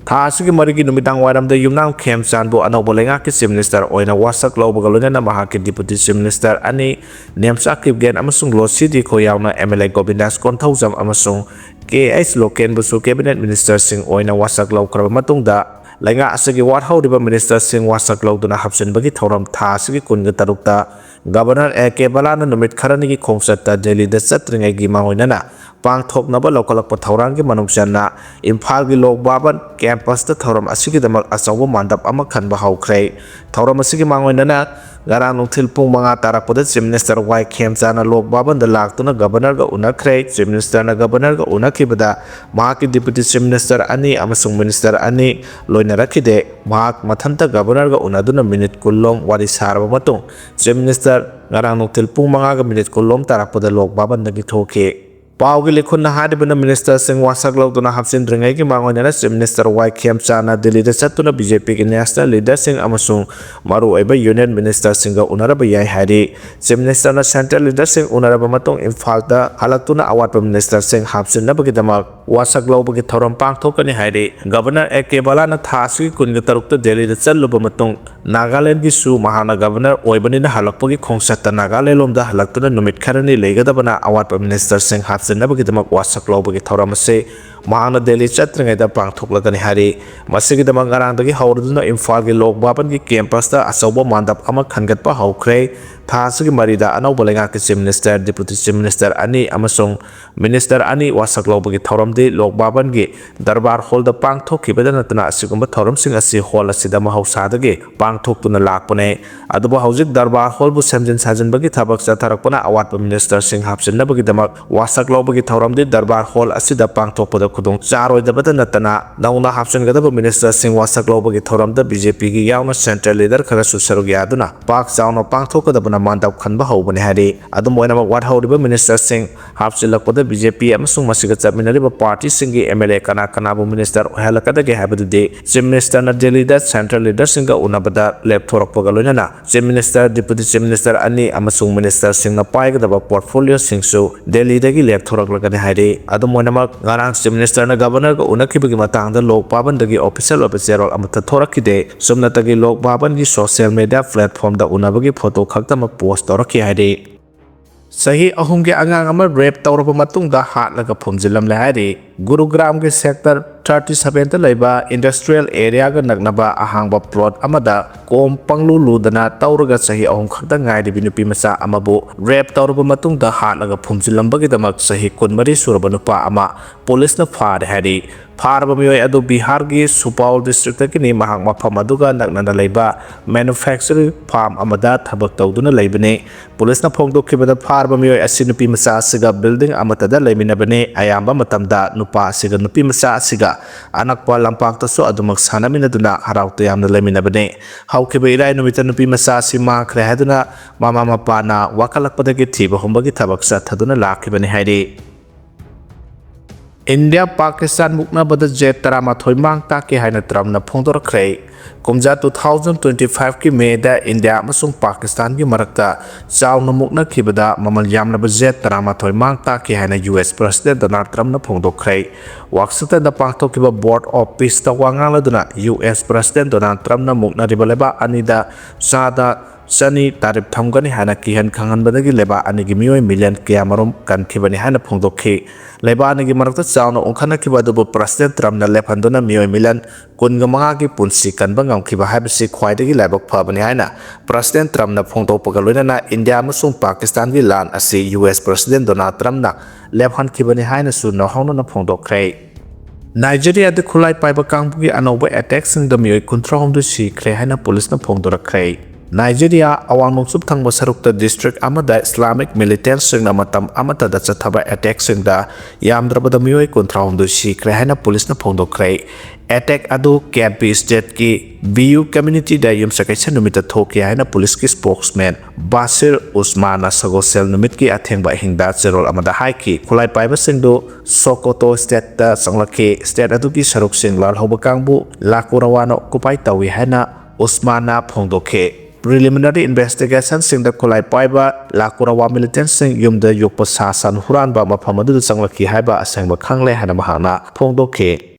ꯊꯥ ꯑꯁꯤꯒꯤ ꯃꯔꯤꯒꯤ ꯅꯨꯃꯤꯗꯥꯡ ꯋꯥꯏꯔꯝꯗ ꯌꯨꯝꯅꯥꯝ ꯈꯦꯝꯆꯥꯟꯕꯨ ꯑꯅꯧꯕ ꯂꯩꯉꯥꯛꯀꯤ Chief Minister ꯑꯣꯏꯅ ꯋꯥꯁꯛ ꯂꯧꯕꯒ ꯂꯣꯏꯅꯅ ꯃꯍꯥꯛꯀꯤ Deputy Chief Minister ꯑꯅꯤ, ꯅꯦꯝꯆꯥ ꯀꯤꯞꯒꯦꯟ ꯑꯃꯁꯨꯡ ꯂꯣꯁꯤ ꯗꯤꯈꯣ ꯌꯥꯎꯅ MLA ꯒꯣꯕꯤꯟꯗꯥꯁ ꯀꯣꯟꯊꯧꯖꯝ ꯑꯃꯁꯨꯡ ꯀꯦ ꯑꯩꯆ ꯂꯣꯀꯦꯟꯕꯨꯁꯨ Cabinet ministerꯁꯤꯡ ꯑꯣꯏꯅ ꯋꯥꯁꯛ ꯂꯧꯈ꯭ꯔꯕ ꯃꯇꯨꯡꯗ, ꯂꯩꯉꯥꯛ ꯑꯁꯤꯒꯤ ꯋꯥꯠꯍꯧꯔꯤꯕ ministerꯁꯤꯡ ꯋꯥꯁꯛ ꯂꯧꯗꯨꯅ ꯍꯥꯞꯆꯤꯟꯕꯒꯤ ꯊꯧꯔꯝ ꯊꯥ ꯑꯁꯤꯒꯤ ꯀꯨꯟꯒ ꯇꯔꯨꯛꯇ Governor ꯑꯦ ꯀꯦ ꯕꯂꯥꯅ ꯅꯨꯃꯤꯠ ꯈꯔꯅꯤꯒꯤ ꯈꯣꯡꯆꯠꯇ ꯗꯦꯜꯂꯤꯗ ꯆꯠꯇ꯭ꯔꯤꯉꯩꯒꯤ ꯃꯥꯡꯑꯣꯏꯅꯅ ꯄꯥꯡꯊꯣꯛꯅꯕ ꯂꯧꯈꯠꯂꯛꯄ ꯊꯧꯔꯥꯡꯒꯤ ꯃꯅꯨꯡ ꯆꯟꯅ ꯏꯝꯐꯥꯜꯒꯤ ꯂꯣꯛ ꯚꯕꯟ campusꯇ ꯊꯧꯔꯝ ꯑꯁꯤꯒꯤꯗꯃꯛ ꯑꯆꯧꯕ ꯃꯥꯟꯗꯞ ꯑꯃ ꯈꯟꯕ ꯍꯧꯈ꯭ꯔꯦ꯫ ꯊꯧꯔꯝ ꯑꯁꯤꯒꯤ ꯃꯥꯡꯑꯣꯏꯅꯅ ꯉꯔꯥꯡ ꯅꯨꯡꯊꯤꯜ ꯄꯨꯡ ꯃꯉꯥ ꯇꯥꯔꯛꯄꯗ Chief Minister ꯋꯥꯏ ꯈꯦꯝꯆꯥꯟꯅ ꯂꯣꯛ ꯚꯕꯟꯗ ꯂꯥꯛꯇꯨꯅ Governorꯒ ꯎꯅꯈ꯭ꯔꯦ꯫ Chief Ministerꯅ Governorꯒ ꯎꯅꯈꯤꯕꯗ ꯃꯍꯥꯛꯀꯤ Deputy Chief Minister ꯑꯅꯤ ꯑꯃꯁꯨꯡ Minister ꯑꯅꯤ ꯂꯣꯏꯅꯔꯛꯈꯤꯗꯦ꯫ ꯃꯍꯥꯛ ꯃꯊꯟꯇ Governorꯒ ꯎꯅꯗꯨꯅ ꯃꯤꯅꯤꯠ ꯀꯨꯟ ꯂꯣꯝ ꯋꯥꯔꯤ ꯁꯥꯔꯕ ꯃꯇꯨꯡ, Chief Minister ꯉꯔꯥꯡ ꯅꯨꯡꯊꯤꯜ ꯄꯨꯡ ꯃꯉꯥꯒ ꯃꯤꯅꯤꯠ ꯀꯨꯟ ꯂꯣꯝ ꯇꯥꯔꯛꯄꯗ ꯂꯣꯛ ꯚꯕꯟꯗꯒꯤ ꯊꯣꯛꯈꯤ꯫ ꯄꯥꯎꯒꯤ ꯂꯤꯈꯨꯟꯅ ꯍꯥꯏꯔꯤꯕꯅ ministerꯁꯤꯡ ꯋꯥꯁꯛ ꯂꯧꯗꯨꯅ ꯍꯥꯞꯆꯤꯟꯗ꯭ꯔꯤꯉꯩꯒꯤ ꯃꯥꯡꯑꯣꯏꯅꯅ Chief Minister ꯋꯥꯏ ꯈꯦꯝꯆꯥꯟꯅ ꯗꯤꯜꯂꯤꯗ ꯆꯠꯇꯨꯅ BJPꯒꯤ national leaderꯁꯤꯡ ꯑꯃꯁꯨꯡ ꯃꯔꯨꯑꯣꯏꯕ union ministerꯁꯤꯡꯒ ꯎꯅꯔꯕ ꯌꯥꯏ ꯍꯥꯏꯔꯤ꯫ Chief Ministerꯅ central leaderꯁꯤꯡ ꯎꯅꯔꯕ ꯃꯇꯨꯡ ꯏꯝꯐꯥꯜꯗ ꯍꯜꯂꯛꯇꯨꯅ ꯑꯋꯥꯠꯄ ministerꯁꯤꯡ ꯍꯥꯞꯆꯤꯟꯅꯕꯒꯤꯗꯃꯛ ꯋꯥꯁꯛ ꯂꯧꯕꯒꯤ ꯊꯧꯔꯝ ꯄꯥꯡꯊꯣꯛꯀꯅꯤ ꯍꯥꯏꯔꯤ꯫ Governor ꯑꯦ ꯀꯦ ꯕꯂꯥꯅ ꯊꯥ ꯑꯁꯤꯒꯤ ꯀꯨꯟꯒ ꯇꯔꯨꯛꯇ ꯗꯦꯜꯂꯤꯗ ꯆꯠꯂꯨꯕ ꯃꯇꯨꯡ, ꯅꯥꯒꯥꯂꯦꯟꯗꯒꯤꯁꯨ ꯃꯍꯥꯛꯅ Governor ꯑꯣꯏꯕꯅꯤꯅ ꯍꯜꯂꯛꯄꯒꯤ ꯈꯣꯡꯆꯠꯇ ꯅꯥꯒꯥꯂꯦꯟ ꯂꯣꯝꯗ ꯍꯜꯂꯛꯇꯨꯅ ꯅꯨꯃꯤꯠ ꯈꯔꯅꯤ ꯂꯩꯒꯗꯕꯅ ꯑꯋꯥꯠꯄ ministerꯁꯤꯡ ꯍꯥꯞꯆꯤꯟꯅꯕꯒꯤꯗꯃꯛ ꯋꯥꯁꯛ ꯂꯧꯕꯒꯤ ꯊꯧꯔꯝ ꯑꯁꯤ ꯃꯍꯥꯛꯅ ꯗꯦꯜꯂꯤ ꯆꯠꯇ꯭ꯔꯤꯉꯩꯗ ꯄꯥꯡꯊꯣꯛꯂꯒꯅꯤ ꯍꯥꯏꯔꯤ꯫ ꯃꯁꯤꯒꯤꯗꯃꯛ ꯉꯔꯥꯡꯗꯒꯤ ꯍꯧꯔꯗꯨꯅ ꯏꯝꯐꯥꯜꯒꯤ ꯂꯣꯛ ꯚꯕꯟꯒꯤ ꯀꯦꯝꯄꯁꯇ ꯑꯆꯧꯕ ꯃꯥꯟꯗꯞ ꯑꯃ ꯈꯟꯒꯠꯄ ꯍꯧꯈ꯭ꯔꯦ꯫ ꯊꯥ ꯑꯁꯤꯒꯤ ꯃꯔꯤꯗ ꯑꯅꯧꯕ ꯂꯩꯉꯥꯛꯀꯤ Chief Minister, Deputy Chief Minister ꯑꯅꯤ ꯑꯃꯁꯨꯡ Minister ꯑꯅꯤ ꯋꯥꯁꯛ ꯂꯧꯕꯒꯤ ꯊꯧꯔꯝꯗꯤ ꯂꯣꯛ ꯚꯕꯟꯒꯤ ꯗꯔꯕꯥꯔ ꯍꯣꯜꯗ ꯄꯥꯡꯊꯣꯛꯈꯤꯕꯗ ꯅꯠꯇꯅ ꯑꯁꯤꯒꯨꯝꯕ ꯊꯧꯔꯝꯁꯤꯡ ꯑꯁꯤ ꯍꯣꯜ ꯑꯁꯤꯗ ꯃꯍꯧꯁꯥꯗꯒꯤ ꯄꯥꯡꯊꯣꯛꯇꯨꯅ ꯂꯥꯛꯄꯅꯦ꯫ ꯑꯗꯨꯕꯨ ꯍꯧꯖꯤꯛ ꯗꯔꯕꯥꯔ ꯍꯣꯜꯕꯨ ꯁꯦꯝꯖꯤꯟ ꯁꯥꯖꯤꯟꯕꯒꯤ ꯊꯕꯛ ꯆꯠꯊꯔꯛꯄꯅ ꯑꯋꯥꯠꯄ ministerꯁꯤꯡ ꯍꯥꯞꯆꯤꯟꯅꯕꯒꯤꯗꯃꯛ ꯋꯥꯁꯛ ꯂꯧꯕꯒꯤ ꯊꯧꯔꯝꯗꯤ ꯗꯔꯕꯥꯔ ꯍꯣꯜ ꯑꯁꯤꯗ ꯄꯥꯡꯊꯣꯛꯄꯗ ꯈꯨꯗꯣꯡ ꯆꯥꯔꯣꯏꯗꯕꯇ ꯅꯠꯇꯅ ꯅꯧꯅ ꯍꯥꯞꯆꯤꯟꯒꯗꯕ ministerꯁꯤꯡ ꯋꯥꯁꯛ ꯂꯧꯕꯒꯤ ꯊꯧꯔꯝꯗ BJPꯒꯤ ꯌꯥꯎꯅ central leader ꯈꯔꯁꯨ ꯁꯔꯨꯛ ꯌꯥꯗꯨꯅ ꯄꯥꯛ ꯆꯥꯎꯅ ꯄꯥꯡꯊꯣꯛꯀꯗꯕꯅ ꯃꯥꯟꯗꯞ ꯈꯟꯕ ꯍꯧꯕꯅꯤ ꯍꯥꯏꯔꯤ꯫ ꯑꯗꯨꯝ ꯑꯣꯏꯅꯃꯛ ꯋꯥꯠꯍꯧꯔꯤꯕ ministerꯁꯤꯡ ꯍꯥꯞꯆꯤꯜꯂꯛꯄꯗ BJP ꯑꯃꯁꯨꯡ ꯃꯁꯤꯒ ꯆꯠꯃꯤꯟꯅꯔꯤꯕ partyꯁꯤꯡꯒꯤ MLA ꯀꯅꯥ ꯀꯅꯥꯕꯨ minister ꯑꯣꯏꯍꯜꯂꯛꯀꯗꯒꯦ ꯍꯥꯏꯕꯗꯨꯗꯤ Chief Ministerꯅ ꯗꯦꯜꯂꯤꯗ central leaderꯁꯤꯡꯒ ꯎꯅꯕꯗ ꯂꯦꯞꯊꯣꯔꯛꯄꯒ ꯂꯣꯏꯅꯅ Chief Minister, Deputy Chief Minister ꯑꯅꯤ ꯑꯃꯁꯨꯡ ministerꯁꯤꯡꯅ ꯄꯥꯏꯒꯗꯕ portfolioꯁꯤꯡꯁꯨ ꯗꯦꯜꯂꯤꯗꯒꯤ ꯂꯦꯞꯊꯣꯔꯛꯂꯒꯅꯤ ꯍꯥꯏꯔꯤ꯫ ꯑꯗꯨꯝ ꯑꯣꯏꯅꯃꯛ, ꯉꯔꯥꯡ Chief Ministerꯅ Governorꯒ ꯎꯅꯈꯤꯕꯒꯤ ꯃꯇꯥꯡꯗ ꯂꯣꯛ ꯚꯕꯟꯗꯒꯤ official ꯑꯣꯏꯕ ꯆꯦꯔꯣꯜ ꯑꯃꯠꯇ ꯊꯣꯔꯛꯈꯤꯗꯦ꯫ ꯁꯨꯞꯅꯇꯒꯤ ꯂꯣꯛ ꯚꯕꯟꯒꯤ social media platformꯗ ꯎꯅꯕꯒꯤ photo ꯈꯛꯇꯃꯛ post ꯇꯧꯔꯛꯈꯤ ꯍꯥꯏꯔꯤ꯫ ꯆꯍꯤ ꯑꯍꯨꯝꯒꯤ ꯑꯉꯥꯡ ꯑꯃ rape ꯇꯧꯔꯕ ꯃꯇꯨꯡꯗ ꯍꯥꯠꯂꯒ ꯐꯨꯝꯖꯤꯜꯂꯝꯂꯦ ꯍꯥꯏꯔꯤ꯫ ꯒꯨꯔꯨꯒ꯭ꯔꯥꯝꯒꯤ sector thirty sevenꯗ ꯂꯩꯕ industrial areaꯒ ꯅꯛꯅꯕ ꯑꯍꯥꯡꯕ plot ꯑꯃꯗ ꯀꯣꯝ ꯄꯪꯂꯨ ꯂꯨꯗꯅ ꯇꯧꯔꯒ ꯆꯍꯤ ꯑꯍꯨꯝ ꯈꯛꯇ ꯉꯥꯏꯔꯤꯕꯤ ꯅꯨꯄꯤ ꯃꯆꯥ ꯑꯃꯕꯨ rape ꯇꯧꯔꯕ ꯃꯇꯨꯡꯗ ꯍꯥꯠꯂꯒ ꯐꯨꯝꯖꯤꯜꯂꯝꯕꯒꯤꯗꯃꯛ ꯆꯍꯤ ꯀꯨꯟꯃꯔꯤ ꯁꯨꯔꯕ ꯅꯨꯄꯥ ꯑꯃ ꯄꯨꯂꯤꯁꯅ ꯐꯥꯔꯦ ꯍꯥꯏꯔꯤ꯫ ꯐꯥꯔꯕ ꯃꯤꯑꯣꯏ ꯑꯗꯨ ꯕꯤꯍꯥꯔꯒꯤ ꯁꯨꯄꯥꯎꯜ districtꯇꯒꯤꯅꯤ꯫ ꯃꯍꯥꯛ ꯃꯐꯝ ꯑꯗꯨꯒ ꯅꯛꯅꯅ ꯂꯩꯕ manufacturing farm ꯑꯃꯗ ꯊꯕꯛ ꯇꯧꯗꯨꯅ ꯂꯩꯕꯅꯤ꯫ ꯄꯨꯂꯤꯁꯅ ꯐꯣꯡꯗꯣꯛꯈꯤꯕꯗ, ꯐꯥꯔꯕ ꯃꯤꯑꯣꯏ ꯑꯁꯤ ꯅꯨꯄꯤ ꯃꯆꯥ ꯑꯁꯤꯒ building ꯑꯃꯠꯇꯗ ꯂꯩꯃꯤꯟꯅꯕꯅꯤ꯫ ꯑꯌꯥꯝꯕ ꯃꯇꯝꯗ ꯅꯨꯄꯥ ꯑꯁꯤꯒ ꯅꯨꯄꯤ ꯃꯆꯥ ꯑꯁꯤꯒ ꯑꯅꯛꯄ ꯂꯝꯄꯥꯛꯇꯁꯨ ꯑꯗꯨꯃꯛ ꯁꯥꯟꯅꯃꯤꯟꯅꯗꯨꯅ ꯍꯔꯥꯎ ꯇꯌꯥꯝꯅ ꯂꯩꯃꯤꯟꯅꯕꯅꯤ꯫ ꯍꯧꯈꯤꯕ ꯏꯔꯥꯏ ꯅꯨꯃꯤꯠꯇ ꯅꯨꯄꯤ ꯃꯆꯥ ꯑꯁꯤ ꯃꯥꯡꯈ꯭ꯔꯦ ꯍꯥꯏꯗꯨꯅ ꯃꯃꯥ ꯃꯄꯥꯅ ꯋꯥꯀꯠꯂꯛꯄꯗꯒꯤ ꯊꯤꯕ ꯍꯨꯝꯕꯒꯤ ꯊꯕꯛ ꯆꯠꯊꯗꯨꯅ ꯂꯥꯛꯈꯤꯕꯅꯤ ꯍꯥꯏꯔꯤ꯫ ꯏꯟꯗꯤꯌꯥ ꯄꯥꯀꯤꯁꯇꯥꯟ ꯃꯨꯛꯅꯕꯗ jet ꯇꯔꯥꯃꯥꯊꯣꯏ ꯃꯥꯡ ꯇꯥꯛꯈꯤ ꯍꯥꯏꯅ ꯇ꯭ꯔꯝꯞꯅ ꯐꯣꯡꯗꯣꯔꯛꯈ꯭ꯔꯦ꯫ ꯀꯨꯝꯖꯥ two thousand twenty fiveꯀꯤ Mayꯗ ꯏꯟꯗꯤꯌꯥ ꯑꯃꯁꯨꯡ ꯄꯥꯀꯤꯁꯇꯥꯟꯒꯤ ꯃꯔꯛꯇ ꯆꯥꯎꯅ ꯃꯨꯛꯅꯈꯤꯕꯗ ꯃꯃꯜ ꯌꯥꯝꯂꯕ jet ꯇꯔꯥꯃꯥꯊꯣꯏ ꯃꯥꯡ ꯇꯥꯛꯈꯤ ꯍꯥꯏꯅ US President Donald Trumpꯅ ꯐꯣꯡꯗꯣꯛꯈ꯭ꯔꯦ꯫ Washingtonꯗ ꯄꯥꯡꯊꯣꯛꯈꯤꯕ Board of Peaceꯇ ꯋꯥ ꯉꯥꯡꯂꯗꯨꯅ US President Donald Trumpꯅ ꯃꯨꯛꯅꯔꯤꯕ ꯂꯩꯕꯥꯛ ꯑꯅꯤꯗ ꯆꯥꯗ ꯆꯅꯤ ꯇꯥꯔꯤꯞ ꯊꯝꯒꯅꯤ ꯍꯥꯏꯅ ꯀꯤꯍꯟ ꯈꯪꯍꯟꯕꯗꯒꯤ ꯂꯩꯕꯥꯛ ꯑꯅꯤꯒꯤ ꯃꯤꯑꯣꯏ ꯃꯤꯂꯤꯌꯟ ꯀꯌꯥꯃꯔꯨꯝ ꯀꯟꯈꯤꯕꯅꯤ ꯍꯥꯏꯅ ꯐꯣꯡꯗꯣꯛꯈꯤ꯫ ꯂꯩꯕꯥꯛ ꯑꯅꯤꯒꯤ ꯃꯔꯛꯇ ꯆꯥꯎꯅ ꯑꯣꯟꯈꯠꯅꯈꯤꯕ ꯑꯗꯨꯕꯨ ꯄ꯭ꯔꯁꯤꯗꯦꯟ ꯇ꯭ꯔꯝꯞꯅ ꯂꯦꯞꯍꯟꯗꯨꯅ ꯃꯤꯑꯣꯏ ꯃꯤꯂꯤꯌꯟ ꯀꯨꯟꯒ ꯃꯉꯥꯒꯤ ꯄꯨꯟꯁꯤ ꯀꯟꯕ ꯉꯝꯈꯤꯕ ꯍꯥꯏꯕꯁꯤ ꯈ꯭ꯋꯥꯏꯗꯒꯤ ꯂꯥꯏꯕꯛ ꯐꯕꯅꯤ ꯍꯥꯏꯅ ꯄ꯭ꯔꯁꯤꯗꯦꯟ ꯇ꯭ꯔꯝꯞꯅ ꯐꯣꯡꯗꯣꯛꯄꯒ ꯂꯣꯏꯅꯅ ꯏꯟꯗꯤꯌꯥ ꯑꯃꯁꯨꯡ ꯄꯥꯀꯤꯁꯇꯥꯟꯒꯤ ꯂꯥꯟ ꯑꯁꯤ ꯌꯨ ꯑꯦꯁ ꯄ꯭ꯔꯁꯤꯗꯦꯟ ꯗꯣꯅꯥꯜꯗ ꯇ꯭ꯔꯝꯞꯅ ꯂꯦꯞꯍꯟꯈꯤꯕꯅꯤ ꯍꯥꯏꯅꯁꯨ ꯅꯧꯍꯧꯅꯅ ꯐꯣꯡꯗꯣꯛꯈ꯭ꯔꯦ꯫ ꯅꯥꯏꯖꯦꯔꯤꯌꯥꯗ ꯈꯨꯠꯂꯥꯏ ꯄꯥꯏꯕ ꯀꯥꯡꯕꯨꯒꯤ ꯑꯅꯧꯕ ꯑꯦꯇꯦꯛꯁꯤꯡꯗ ꯃꯤꯑꯣꯏ ꯀꯨꯟꯊ꯭ꯔꯥꯍꯨꯝꯗꯣꯏ ꯁꯤꯈ꯭ꯔꯦ ꯍꯥꯏꯅ ꯄꯨꯂꯤꯁꯅ ꯐꯣꯡꯗꯣꯔꯛꯈ꯭ꯔꯦ꯫ ꯅꯥꯏꯖꯦꯔꯤꯌꯥ ꯑꯋꯥꯡ ꯅꯣꯡꯆꯨꯞ ꯊꯪꯕ ꯁꯔꯨꯛꯇ ꯗꯤꯁꯇ꯭ꯔꯤꯛ ꯑꯃꯗ ꯏꯁꯂꯥꯃꯤꯛ ꯃꯤꯂꯤꯇꯦꯟꯁꯁꯤꯡꯅ ꯃꯇꯝ ꯑꯃꯠꯇꯗ ꯆꯠꯊꯕ ꯑꯦꯇꯦꯛꯁꯤꯡꯗ ꯌꯥꯝꯗ꯭ꯔꯕꯗ ꯃꯤꯑꯣꯏ ꯀꯨꯟꯊ꯭ꯔꯥꯍꯨꯝꯗꯣꯏ ꯁꯤꯈ꯭ꯔꯦ ꯍꯥꯏꯅ ꯄꯨꯂꯤꯁꯅ ꯐꯣꯡꯗꯣꯛꯈ꯭ꯔꯦ꯫ ꯑꯦꯇꯦꯛ ꯑꯗꯨ ꯀꯦꯝꯄꯤ ꯁ꯭ꯇꯦꯠꯀꯤ ꯕꯤꯌꯨ ꯀꯝꯃ꯭ꯌꯨꯅꯤꯇꯤꯗ ꯌꯨꯝꯁꯀꯩꯁ ꯅꯨꯃꯤꯠꯇ ꯊꯣꯛꯈꯤ ꯍꯥꯏꯅ ꯄꯨꯂꯤꯁꯀꯤ ꯁ꯭ꯄꯣꯛꯁꯃꯦꯟ ꯕꯥꯁꯤꯔ ꯎꯁꯃꯥꯟꯅ ꯁꯒꯣꯜꯁꯦꯜ ꯅꯨꯃꯤꯠꯀꯤ ꯑꯊꯦꯡꯕ ꯑꯍꯤꯡꯗ ꯆꯦꯔꯣꯜ ꯑꯃꯗ ꯍꯥꯏꯈꯤ꯫ ꯈꯨꯠꯂꯥꯏ ꯄꯥꯏꯕꯁꯤꯡꯗꯨ ꯁꯣꯀꯣꯇꯣ ꯁ꯭ꯇꯦꯠꯇ ꯆꯪꯂꯛꯈꯤ꯫ ꯁ꯭ꯇꯦꯠ ꯑꯗꯨꯒꯤ ꯁꯔꯨꯛꯁꯤꯡ ꯂꯥꯜꯍꯧꯕ ꯀꯥꯡꯕꯨ ꯂꯥꯀꯨꯔꯥꯋꯥꯅ ꯑꯣꯀꯨꯄꯥꯏ ꯇꯧꯏ ꯍꯥꯏꯅ ꯎꯁꯃꯥꯟꯅ ꯐꯣꯡꯗꯣꯛꯈꯤ꯫ ꯄ꯭ꯔꯤꯂꯤꯃꯤꯅꯔꯤ ꯏꯟꯚꯦꯁꯇꯤꯒꯦꯁꯟꯁꯤꯡꯗ ꯈꯨꯠꯂꯥꯏ ꯄꯥꯏꯕ ꯂꯥꯀꯨꯔꯥꯋꯥ ꯃꯤꯂꯤꯇꯦꯟꯁꯤꯡ ꯌꯨꯝꯗ ꯌꯣꯛꯄ ꯁꯥ ꯁꯟ ꯍꯨꯔꯥꯟꯕ ꯃꯐꯝ ꯑꯗꯨꯗ ꯆꯪꯂꯛꯈꯤ ꯍꯥꯏꯕ ꯑꯁꯦꯡꯕ ꯈꯪꯂꯦ ꯍꯥꯏꯅ ꯃꯍꯥꯛꯅ ꯐꯣꯡꯗꯣꯛꯈꯤ꯫